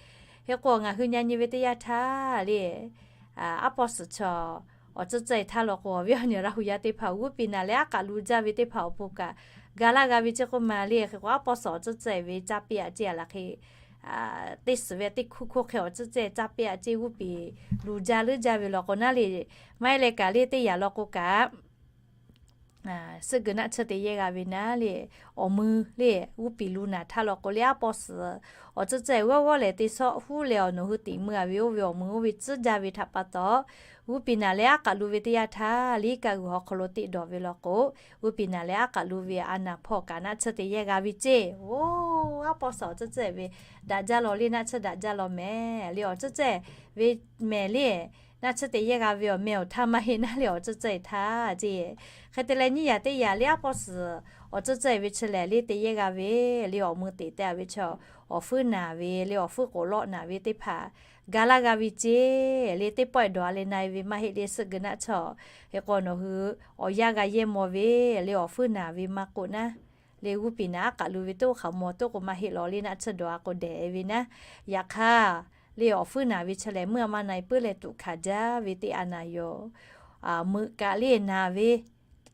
Hk'e k'o, ngaˬ hui nyi nyi ve teˇ yanˇ htaˇ le, aˉ pawˇ suhˍ chaw awˬ tcuhˇ ceh htaˇ law k'o, awˬ viˉ awˬ nyi Laˇ hu yaˇ teˇ hpaˍ g'uˇ piˍ naˍ leh aˉ k'aꞈ lu jaˇ ve teˇ hpaˍ awˬ pon kaꞈ ga laˇ g'a ve ceˇ k'oˆ ma le. Hk'e k'o, aˉ pawˇ suhˍ awˬ tcuhˇ ceh ve caˇ piˇ a ceˇ a laˬ hk'e teˇ suhˍ ve teˇ hkuˇ hk'oˆ hk'e awˬ tcuhˇ ceh caˇ piˇ a ceˇ g'uˇ piˍ lu jaˇ leuˉ jaˇ ve law k'o naˉ le, maˇ heˆ leh kaꞈ le teˇ yanˇ law k'o kaꞈ suhˆ geu naˆ tsuhˇ te yehˇ g'a ve naˉ le, awˬ mui le g'uˇ piˍ lu naˍ htaˇ law k'o le aˉ pawˇ suhˍ awˬ tcuhˇ ceh g'awˇ g'awˇ lehˬ te sawˆ huˉ leh awˬ nawˬ hui teꞈ mui a ve oˇ ve awˬ mui oˇ ve tcuhˉ jaˇ ve htaꞈ pa taw, g'uˇ piˍ naˍ leh aˉ k'aꞈ lu ve teˇ yanˇ htaˇ le kaˇ g'uiˬ hawˉ hk'aw lo teˇ dawˬ ve law k'o, g'uˇ piˍ naˍ leh aˉ k'aꞈ lu ve a naˍ hpawˇ kaꞈ naˆ tsuhˇ te yehˇ g'a ve ceˇ. Oˇ, aˉ pawˇ suhˍ awˬ tcuhˇ ceh ve daꞈ jaˇ law le, naˆ tsuhˇ daꞈ jaˇ law mehˍ le. Awˬ tcuhˇ ceh ve mehˍ le, naˆ tsuhˇ te yehˇ g'a ve awˬ meh awˬ htaˇ maˇ heˆ naˉ le, awˬ tcuhˇ ceh htaˇ ceˇ. Hk'e te leh nyiˇ yaꞈ teˇ yaꞈ le aˉ pawˇ suhˍ awˬ tcuhˇ ceh ve chi lehˬ le te yehˇ g'a ve le, awˬ mui teꞈ te a ve chaw, awˬ fuiˉ naˍ ve le, awˬ fuiˉ k'oˍ lawˆ naˍ ve teˇ hpaˍ ga laˇ g'a ve ceˇ le. Teˇ pawˆ dawˬ a leh na e ve maˇ heˆ le, suhˆ geu naˆ tsuhˇ. Hk'e k'o, nawˬ hui awˬ yanˇ g'a yehˇ maw ve le, awˬ fuiˉ naˍ ve maˇ k'oˆ naˉ le, g'uˇ piˍ naˍ aˉ k'aꞈ lu ve toˇ hk'aˬ maw toˇ k'o maˇ heˆ law le, naˆ tsuhˇ dawˬ a k'o dehꞈ ve naˉ. Yaꞈ hk'aˇ le, awˬ fuiˉ naˍ ve chi lehˬ meuˇ a ma na e puiˉ leh tuꞈ hkanˍ jaˇ ve teˇ a naˍ yoˬ. Meuꞈ kaꞈ le naˍ ve,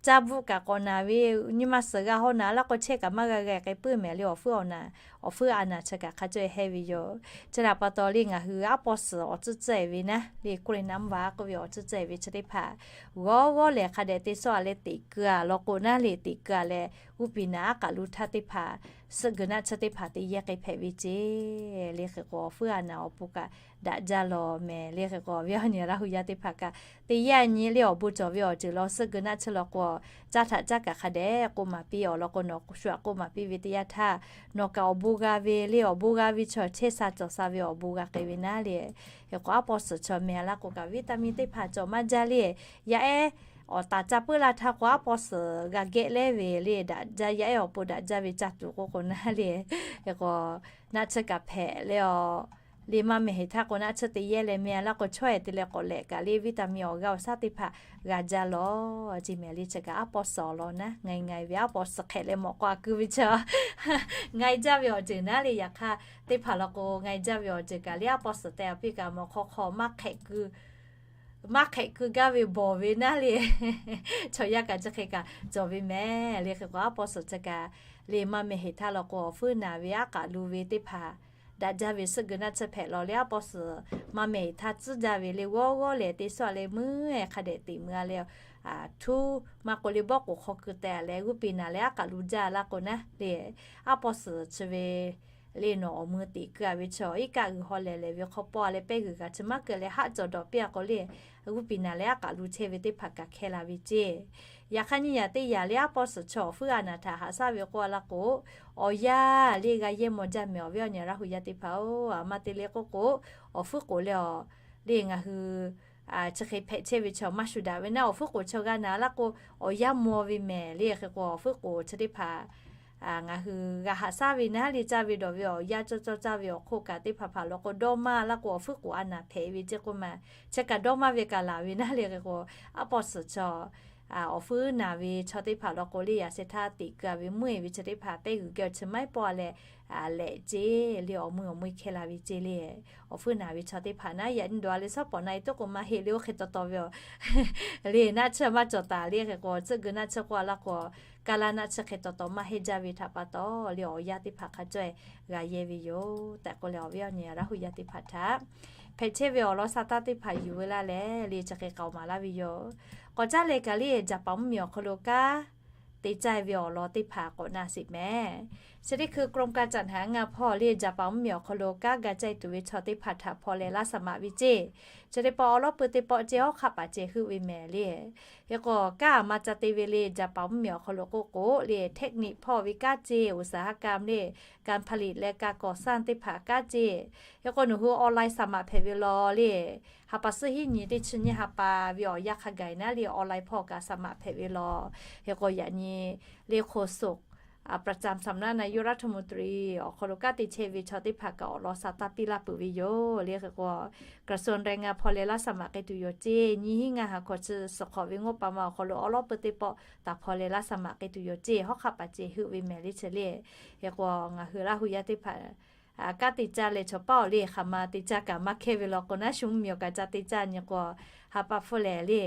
caˇ bvuhˆ kaꞈ k'awꞈ naˍ ve, nyi ma suhˍ g'a haw naˍ laˇ k'o chehˇ kaꞈ maˇ g'a g'a k'ai puiˉ mehˍ le, awˬ fuiˉ awˬ naˍ, awˬ fuiˉ a naˍ chi kaꞈ hk'a caweh heh ve yoˬ. Chi htaꞈ pa taw le ngaˬ hui aˉ pawˇ suhˍ awˬ tcuhˇ ceh ve naˉ le, k'oˆ le naˉ mvuh va k'oˆ ve awˬ tcuhˇ ceh ve chi teˇ hpaˍ g'awˇ g'awˇ lehˬ hk'a dehꞈ te sawˆ a leh teꞈ keu a law k'o naˉ le, teꞈ keu a leh g'uˇ piˍ naˍ aˉ k'aꞈ lu htaˇ teˇ hpaˍ suhˆ geu naˆ tsuhˇ teˇ hpaˍ te yehˇ k'ai hpehꞈ ve ceˇ le. Hk'e k'o, awˬ fuiˉ a naˍ awˬ pon kaꞈ daꞈ jaˇ law mehˍ le. Hk'e k'o, awˬ viˉ awˬ nyi Laˇ hu yaˇ teˇ hpaˍ kaꞈ te yehˇ a nyi le, awˬ bon cawˬ ve awˬ ceuˬ law suhˆ geu naˆ tsuhˇ law k'o, caˇ htaꞈ caˇ kaꞈ hk'a dehꞈ k'oˆ maˍ piˇ awˬ lawn k'o, nawˬ shu aꞈ k'oˆ maˍ piˇ ve teˇ yanˇ htaˇ, nawˬ kaꞈ awˬ bon g'a ve le, awˬ bon g'a ve chaw chehˇ sha cawˬ sha ve awˬ bon g'a k'ai ve naˉ le. Hk'e k'o, aˉ pawˇ suhˍ chaw mehˍ a laˇ k'o kaꞈ vitamin teˇ hpaˍ cawˬ maˇ jaˇ le. Yaˇ ehˉ awˬ taˍ caˇ puiˉ laˇ htaˇ k'o, aˉ pawˇ suhˍ g'a gehˆ leh ve le, daꞈ jaˇ, yaˇ ehˉ awˬ pon daꞈ jaˇ ve caˇ tuˬ k'oˆ k'o naˉ le. Hk'e k'o, naˆ tsuhˇ kaꞈ hpehꞈ leh a le, maˇ mehˍ heˍ htaˇ k'o naˆ tsuhˇ te yehˇ leh meh a laˇ k'o, chawˇ ehˍ te leh k'awꞈ lehꞈ kaꞈ le, vitamin awˬ g'aˇ awˬ shaˉ teˇ hpaˍ g'a jaˇ law. Chi mehˍ le, chi kaꞈ aˉ pawˇ suhˍ awˬ lawn naˉ, nga e nga e ve aˉ pawˇ suhˍ hk'ehꞈ leh mawꞈ k'aw a keu ve chaw nga e jaˇ ve awˬ ceuˬ naˉ le. Yaꞈ hk'aˇ, teˇ hpaˍ law k'o nga e jaˇ ve awˬ ceuˬ kaꞈ le, aˉ pawˇ suhˍ tehꞈ a piˇ kaꞈ mawꞈ hk'aw hk'aw maˇ hk'ehꞈ keu maˇ hk'ehꞈ keu gaˇ ve bawˬ ve naˉ le. Chaw yaˇ kaꞈ chi hk'e kaꞈ cawˬ ve mehˍ le. Hk'e k'o, aˉ pawˇ suhˍ chi kaꞈ le maˇ mehˍ heˍ htaˇ law k'o, awˬ fuiˉ naˍ ve aˉ k'aꞈ lu ve teˇ hpaˍ daꞈ jaˇ ve suhˆ geu naˆ tsuhˇ hpehꞈ law le. Aˉ pawˇ suhˍ maˇ mehˍ heˍ htaˇ tcuhˉ jaˇ ve le, g'awˇ g'awˇ lehˬ te sawˆ a leh meuˇ ehˍ hk'a dehꞈ teꞈ meuˇ a leh, htuˉ maˇ k'oˆ le, bawˆ k'oˍ hk'aw keu teh a leh g'uˇ piˍ naˍ leh aˉ k'aꞈ lu jaˇ laˇ k'o naˉ le, aˉ pawˇ suhˍ chi ve le nawˬ awˬ mui teꞈ keu a ve chaw, iˉ kaˆ g'uiˬ haw lehˬ lehˬ ve hk'aw paw a leh pehˇ g'uiˬ g'a chi maˇ keu leh haˆ cawˬ dawˬ piˇ a k'o le, g'uˇ piˍ naˍ leh aˉ k'aꞈ lu chehˇ ve teˇ hpaˍ kaꞈ hkeh la ve ceˇ. Yaꞈ hk'aˇ nyiˇ yaꞈ teˇ yaꞈ le aˉ pawˇ suhˍ chaw awˬ fuiˉ a naˍ htaꞈ haꞈ shaˉ ve k'oˆ a laˇ k'o, awˬ yanˇ le g'a yehˇ maw jaˇ mehˍ awˬ viˉ awˬ nyi Laˇ hu yaˇ teˇ hpaˍ-oˬ. A ma te le k'oˆ k'o, awˬ fuiˉ k'oˍ leh awˬ le ngaˬ hui chi hk'e hpehꞈ chehˇ ve chaw maˇ shuˍ daꞈ ve naˉ, awˬ fuiˉ k'oˍ chaw g'a naˍ laˇ k'o, awˬ yanˇ maw ve mehˍ le. Hk'e k'o, awˬ fuiˉ k'oˍ chi teˇ hpaˍ ngaˬ hui g'a haꞈ shaˉ ve naˉ le, caˇ ve dawˬ ve awˬ yanˇ cawˇ cawˇ caˇ ve awˬ hk'oˆ kaꞈ teˇ hpaˍ hpaˍ law k'o dawˇ maˇ laˇ k'o awˬ hpfuhˇ k'oˍ a naˍ hpehꞈ ve ceˇ k'oˆ ma, chi kaꞈ dawˇ maˇ ve kaꞈ laˬ ve naˉ le hk'e k'o, aˉ pawˇ suhˍ chaw awˬ hpfuhˇ naˍ ve chaw teˇ hpaˍ law k'o le, yaꞈ sheh htaˇ teꞈ keu a ve mvuhˇ e ve chi teˇ hpaˍ tehˇ g'uiˬ geh awˬ chi maˇ heˆ pawˆ a leh lehꞈ ceˇ le, awˬ mui awˬ mui hkeh la ve ceˇ le. Awˬ hpfuhˇ naˍ ve chaw teˇ hpaˍ naˉ yaꞈ nyi dawˬ a leh shawˉ pawˍ na e toˆ k'o maˇ heˆ le, oˇ hk'e taw taw ve a le, naˆ tsuhˇ maˇ cawˬ taˍ le hk'e k'o, tcuhˆ geu naˆ tsuhˇ k'oˆ a laˇ k'o, kaˇ laˇ naˆ tsuhˇ hk'e taw taw maˇ heˆ jaˇ ve htaꞈ pa taw le, awˬ yanˇ teˇ hpaˍ hk'a cawˇ e g'a yehˇ ve yoˬ tehꞈ k'oˆ leh, awˬ viˉ awˬ nyi Laˇ hu yaˇ teˇ hpaˍ htaꞈ hpehꞈ chehˇ ve awˬ lawn sa taˇ teˇ hpaˍ yuˬ veu laˇ leh le, chi hk'e k'aoˍ maˍ laˇ ve yoˬ. K'awꞈ caˉ leh kaꞈ le, Jaˍpaˍ mvuhˇmiˬ awˬ hk'aw lo kanˉ te caˇ ve awˬ lawn teˇ hpaˍ k'awꞈ na sheˍ mehˍ. Chi teˇ hkui กรมการจัดหางาน hpawˇ le, Jaˍpaˍ mvuhˇmiˬ awˬ hk'aw lo kanˉ ga caˇ tuˬ ve chaw teˇ hpaˍ htaꞈ hpaw leh laˇ สมัคร ve ceˇ. Chi teˇ pawˆ awˬ lawˉ pui teˇ pawˆ ceˇ, hawˉ hk'aˆ paˍ ceh heuˆ ve mehˍ le. Hk'e k'o, kanˉ a ma ca te ve le, Jaˍpaˍ mvuhˇmiˬ awˬ hk'aw lo k'oˆ k'o le, เทคนิค hpawˇ ve kanˉ ceˇ, อุตสาหกรรม le, การผลิต leh การก่อสร้าง teˇ hpaˍ kanˉ ceˇ. Hk'e k'o, nawˬ hui online สมัคร hpehꞈ ve law le, ha pa suhˉ hiˉ nyi teˇ chi nyiˇ ha pa ve awˬ yanˇ hk'a gaˬ naˉ le, online hpawˇ kaꞈ สมัคร hpehꞈ ve law. Hk'e k'o, yaꞈ nyi le โฆษก ประจำสำนักนายกรัฐมนตรี awˬ hk'aw lo kanˉ te chehˇ ve chaw teˇ hpaˍ kaꞈ awˬ lawn sa taˇ piˇ laˇ peuˬ ve yoˬ le. Hk'e k'o, กระทรวงแรงงาน hpaw leh laˇ สมัคร k'ai tuˬ yoˬ ceˇ. Nyiˇ hiˉ ngaˇ ha hk'awꞈ chi suhˍ hk'awꞈ ve งบประมาณ awˬ hk'aw lo awˬ lawˉ pui teˇ pawˆ taˍ hpaw leh laˇ สมัคร k'ai tuˬ yoˬ ceˇ, hawˉ hk'aˆ paˍ ceh heuˆ ve mehˍ le chi le. Hk'e k'o, ngaˬ hui Laˇ hu yaˇ teˇ hpaˍ kanˉ te caˇ leh chaw paˉ awˬ le hk'aˬ ma te caˇ kaꞈ maˇ hkehˇ ve law k'o naˉ, shu mvuhˇmiˬ awˬ kaꞈ ca te caˇ nyi k'o, ha pa hpfuhˇ lehˬ le,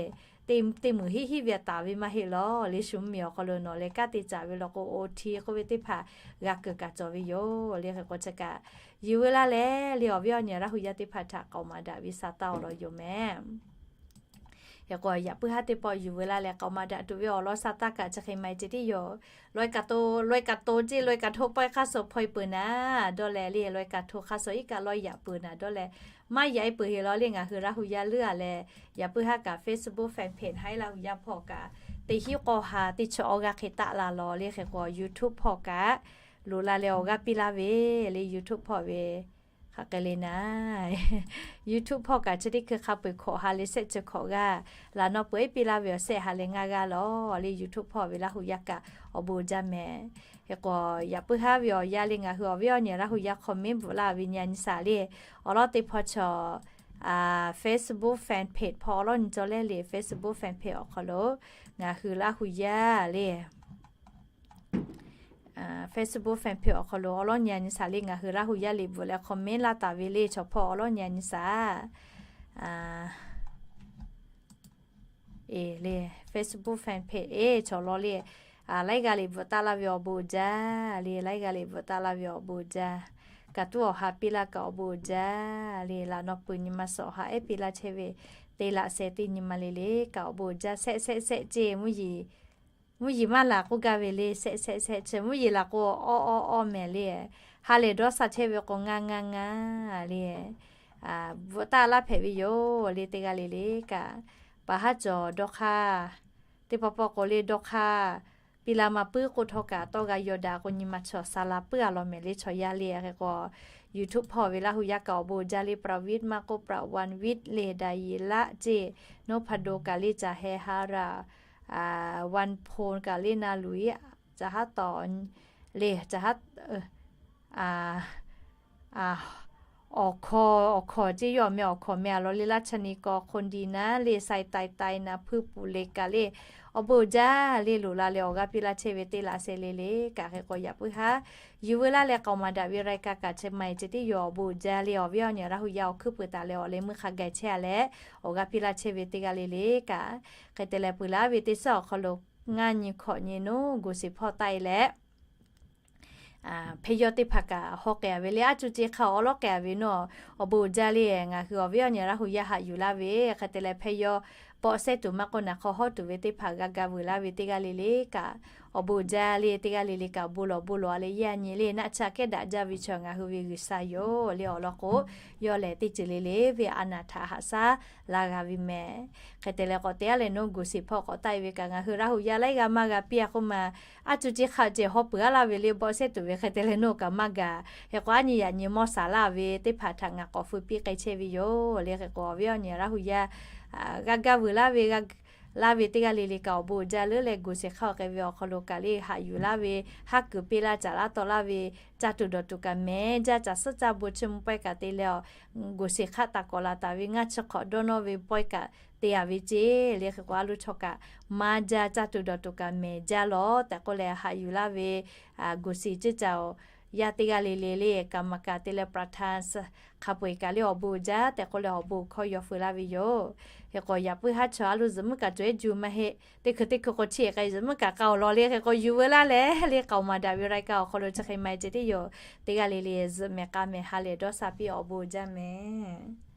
teˇ muiˬ hiˉ hiˉ ve taˍ ve maˇ heˆ law le. Shu mvuhˇmiˬ awˬ hk'aw lo nawˬ leh kanˉ te caˍ ve law k'o, OT k'oˆ ve teˇ hpaˍ g'a keunˍ kaꞈ cawˬ ve yoˬ le. Hk'e k'o, chi kaꞈ yuˬ veu laˇ leh le, awˬ viˉ awˬ nyi Laˇ hu yaˇ teˇ hpaˍ htaꞈ k'aoˍ maˍ daꞈ ve sa taˇ awˬ lawn yoˬ mehˍ. Hk'e k'o, yaꞈ puiˉ haˉ teˇ pawˆ yuˬ veu laˇ leh k'aoˍ maˍ daꞈ tuˬ ve awˬ lawn sa taˇ kaꞈ chi hk'e ma e ceh tiˉ yoˬ. Lawˬ e kaꞈ to, lawˬ e kaꞈ to ceˇ, lawˬ e kaꞈ hto pawehˇ hk'aˇ suh hpaw e peuˬ naˍ dawˇ leh le, lawˬ e kaꞈ hto hk'aˇ suh iˉ kaˆ lawˇ yaꞈ peuˬ naˍ dawˇ leh, maˇ yaꞈ e peuˬ heˆ law le. Ngaˬ hui Laˇ hu yaˇ leuˉ a leh, yaꞈ puiˉ haˉ kaꞈ Facebook fan page haˉ Laˇ hu yaˇ hpawˇ kaꞈ, teˇ hinˉ k'awˇ ha teˇ chi awˬ g'aˇ hk'e taˆ la law le. Hk'e k'o, YouTube hpawˇ kaꞈ loꞈ la leh awˬ g'aˇ piˇ laˇ ve le. YouTube hpawˇ ve hk'aˬ hk'e le naˍ, YouTube hpawˇ kaꞈ chi teˇ hkui hk'a peu-eˬ hkawꞈ ha leh shehˆ chi hkawꞈ g'aˇ, laꞈ naw peuˬ ehˉ piˇ laˇ ve awˬ shehˆ ha leh ngaˇ g'aˇ law le. YouTube hpawˇ ve Laˇ hu yaˇ kaꞈ awˬ bon jaˇ mehˍ. Hk'e k'o, yaꞈ puiˉ haˉ ve awˬ yanˇ le, ngaˬ hui awˬ viˉ awˬ nyi Laˇ hu yaˇ comment bvuhꞈ laˇ ve nyi a nyi shaˍ le. Awˬ lawn teˇ hpawˇ chaw Facebook fan page hpawˇ awˬ lawn nyi cawˬ leh le, Facebook fan page awˬ hk'aw lo ngaˬ hui Laˇ hu yaˇ le Facebook fan page awˬ hk'aw lo awˬ lawn nyi a nyi shaˍ le, ngaˬ hui Laˇ hu yaˇ le bvuhꞈ leh comment laˇ taˍ ve le, chaw hpawˇ awˬ lawn nyi a nyi shaˍ. E le, Facebook fan page e chaw law le, laiˉ g'aˇ le bvuhꞈ taˆ laˇ ve awˬ bon jaˇ le, laiˉ g'aˇ le bvuhꞈ taˆ laˇ ve awˬ bon jaˇ. Kaꞈ tuˉ awˬ ha piˇ laˇ kaꞈ awˬ bon jaˇ le, laꞈ naw peuˬ nyi ma suh awˬ ha ehˉ piˇ laˇ chehˇ ve teˇ laꞈ sheh teˇ nyi ma le le kaꞈ awˬ bon jaˇ shehˆ shehˆ shehˆ ceˇ. Mvuhˇ yeˬ maˇ laˬ k'oˆ gaˇ ve le, shehˆ shehˆ shehˆ chi mvuhˇ yeˬ laˬ k'o awˇ awˇ awˇ mehˍ le. Ha lehˬ dawˇ sha chehˇ ve k'o ngaˇ ngaˇ ngaˇ le. Bvuhꞈ taˆ laˇ hpehꞈ ve yoˬ le, teˇ g'aˇ le le kaꞈ. Paˍ haˉ cawˬ dawˇ hk'aˇ, teˇ pawˆ pawˆ k'o le dawˇ hk'aˇ piˇ la ma puiˉ k'oˆ htawˇ kaꞈ tawˇ g'a yaw daꞈ k'o nyi ma chaw sa la puiˉ a law mehˍ le chaw yaˇ le. Hk'e k'o, YouTube hpawˇ ve Laˇ hu yaˇ kaꞈ awˬ bon jaˇ le, ประวิตร maˇ k'oˆ ประวันวิทย์ le, ดายิระ ceˇ, นพดล kaꞈ le, จ๋าแฮฮารา วันโพน kaꞈ le, นาหลุย จ๋าฮะต่อ le, จ๋าฮะ awˬ hkaw, awˬ hkaw ceˇ yawˇ meh awˬ hkaw meh a law le, รัชนี กร คนดีนะ le, ไซไต ไต นา พฤกษ์ ปุเรศ kaꞈ le, awˬ bon jaˇ le, loꞈ la leh awˬ g'aˇ piˇ laˇ chehˇ ve teˇ laꞈ sheh le le kaꞈ. Hk'e k'o yaꞈ puiˉ haˉ yuˬ veu laˇ leh k'aoˍ maˍ daꞈ ve รายการ kaꞈ chi ma e ceh tiˉ yoˬ, awˬ bon jaˇ le, awˬ viˉ awˬ nyi Laˇ hu yaˇ awˬ hkuiˉ peuˬ taˍ leh awˬ leh meuˇ hk'a gaˬ chehˇ a leh awˬ g'aˇ piˇ laˇ chehˇ ve teˇ g'aˇ le le kaꞈ. Hk'e te leh peuˬ laˇ ve teˇ suhˉ awˬ hk'aw lo ngaˇ nyi hkawꞈ nyi naˉ gu siˍ hpawˇ taˆ e leh hpehꞈ yaw teˇ hpaˍ kaꞈ haw k'ai a ve le, aˉ cuˇ ceˇ hk'aˇ awˬ lawn k'ai a ve naˉ, awˬ bon jaˇ le. Ngaˬ hui awˬ viˉ awˬ nyi Laˇ hu yaˇ haꞈ yuˬ laˇ ve hk'e te leh hpehꞈ yaw bawˆ sehˉ tuˬ maˇ k'oˆ naˍ hk'aw hawˉ tuˬ ve teˇ hpaˍ g'a ga vuiˬ laˇ ve teˇ g'aˇ le le kaꞈ, awˬ bon jaˇ le, teˇ g'aˇ le le kaꞈ bon lawˬ bon lawˬ a leh yaˇ nyi le, naˆ tsuhˇ kehˉ daꞈ jaˇ ve chaw ngaˬ hui ve G'uiˬsha yoˬ le. Awˬ lawn k'o, yawˇ lehˬ teˇ ceuˬ le le ve a naˍ htaꞈ haꞈ shaˉ la g'a ve mehˍ. Hk'e te leh k'awꞈ te a leh naˉ gu siˍ hpawˇ k'awꞈ taˆ e ve kaꞈ, ngaˬ hui Laˇ hu yaˇ laiˉ g'aˇ maˇ g'a piˇ a k'oˆ ma, aˉ cuˇ ceˇ hk'aˇ ceh haw peuˬ a laˇ ve le, bawˆ sehˉ tuˬ ve hk'e te leh naˉ kaꞈ maˇ gaˬ. Hk'e k'o aˉ nyi yaꞈ nyi mawˇ shaˍ laˇ ve teˇ hpaˍ htaꞈ ngaˬ k'awꞈ feu piˇ k'ai chehˇ ve yoˬ le. Hk'e k'o awˬ viˉ awˬ nyi Laˇ hu yaˇ g'a ga vuiˬ laˇ ve g'a laˇ ve teˇ g'aˇ le le kaꞈ awˬ bon uiˍ jaˇ leuˉ leh, goˬ sheˍ hk'aˇ awˬ k'ai ve awˬ hk'aw lo kaꞈ le haꞈ yuˬ laˇ ve, haˉ kuiˬ piˇ laˇ caˍ laˇ tawˆ laˇ ve, caˇ tuˬ dawˬ tuˬ kaꞈ mehˍ jaˇ, caˬ suhˉ caˇ bon chiˇ mvuh pawehˇ kaꞈ te leh awˬ, goˬ sheˍ hk'aˇ taˍ kawꞈ laˬ taˍ ve ngaˇ chi hk'awꞈ dawˇ nawˇ ve pawehˇ kaꞈ te a ve ceˇ le. Hk'e k'o a lo chaw kaꞈ maˇ jaˇ, caˇ tuˬ dawˬ tuˬ kaꞈ mehˍ jaˇ lawˬ tehꞈ k'oˆ leh haꞈ yuˬ laˇ ve, goˬ sheˍ ceˇ caˬ awˬ yaˇ teˇ g'aˇ le le le kaꞈ maˍ kaꞈ te leh ประธาน hk'a peu-eˬ kaꞈ le awˬ bon uiˍ jaˇ tehꞈ k'oˆ leh awˬ bon hkawˇ yaw feu laˇ ve yoˬ. Hk'e k'o yaꞈ puiˉ haˉ chaw a lo zuhꞈ muiˉ kaꞈ cawˬ ehˉ juˇ maˇ heˆ. Teˇ hkui teˇ hkui k'o chi hk'e zuhꞈ muiˉ kaꞈ k'a awˬ lawn le hk'e k'o yuˬ veu laˇ leh le k'aoˍ maˍ daꞈ ve รายการ awˬ hk'aw lo chi hk'e ma e ceh teˇ yoˬ. Teˇ g'aˇ le le zuhꞈ mehˍ k'a mehˍ ha lehˬ dawˇ sha piˇ awˬ bon uiˍ jaˇ mehˍ.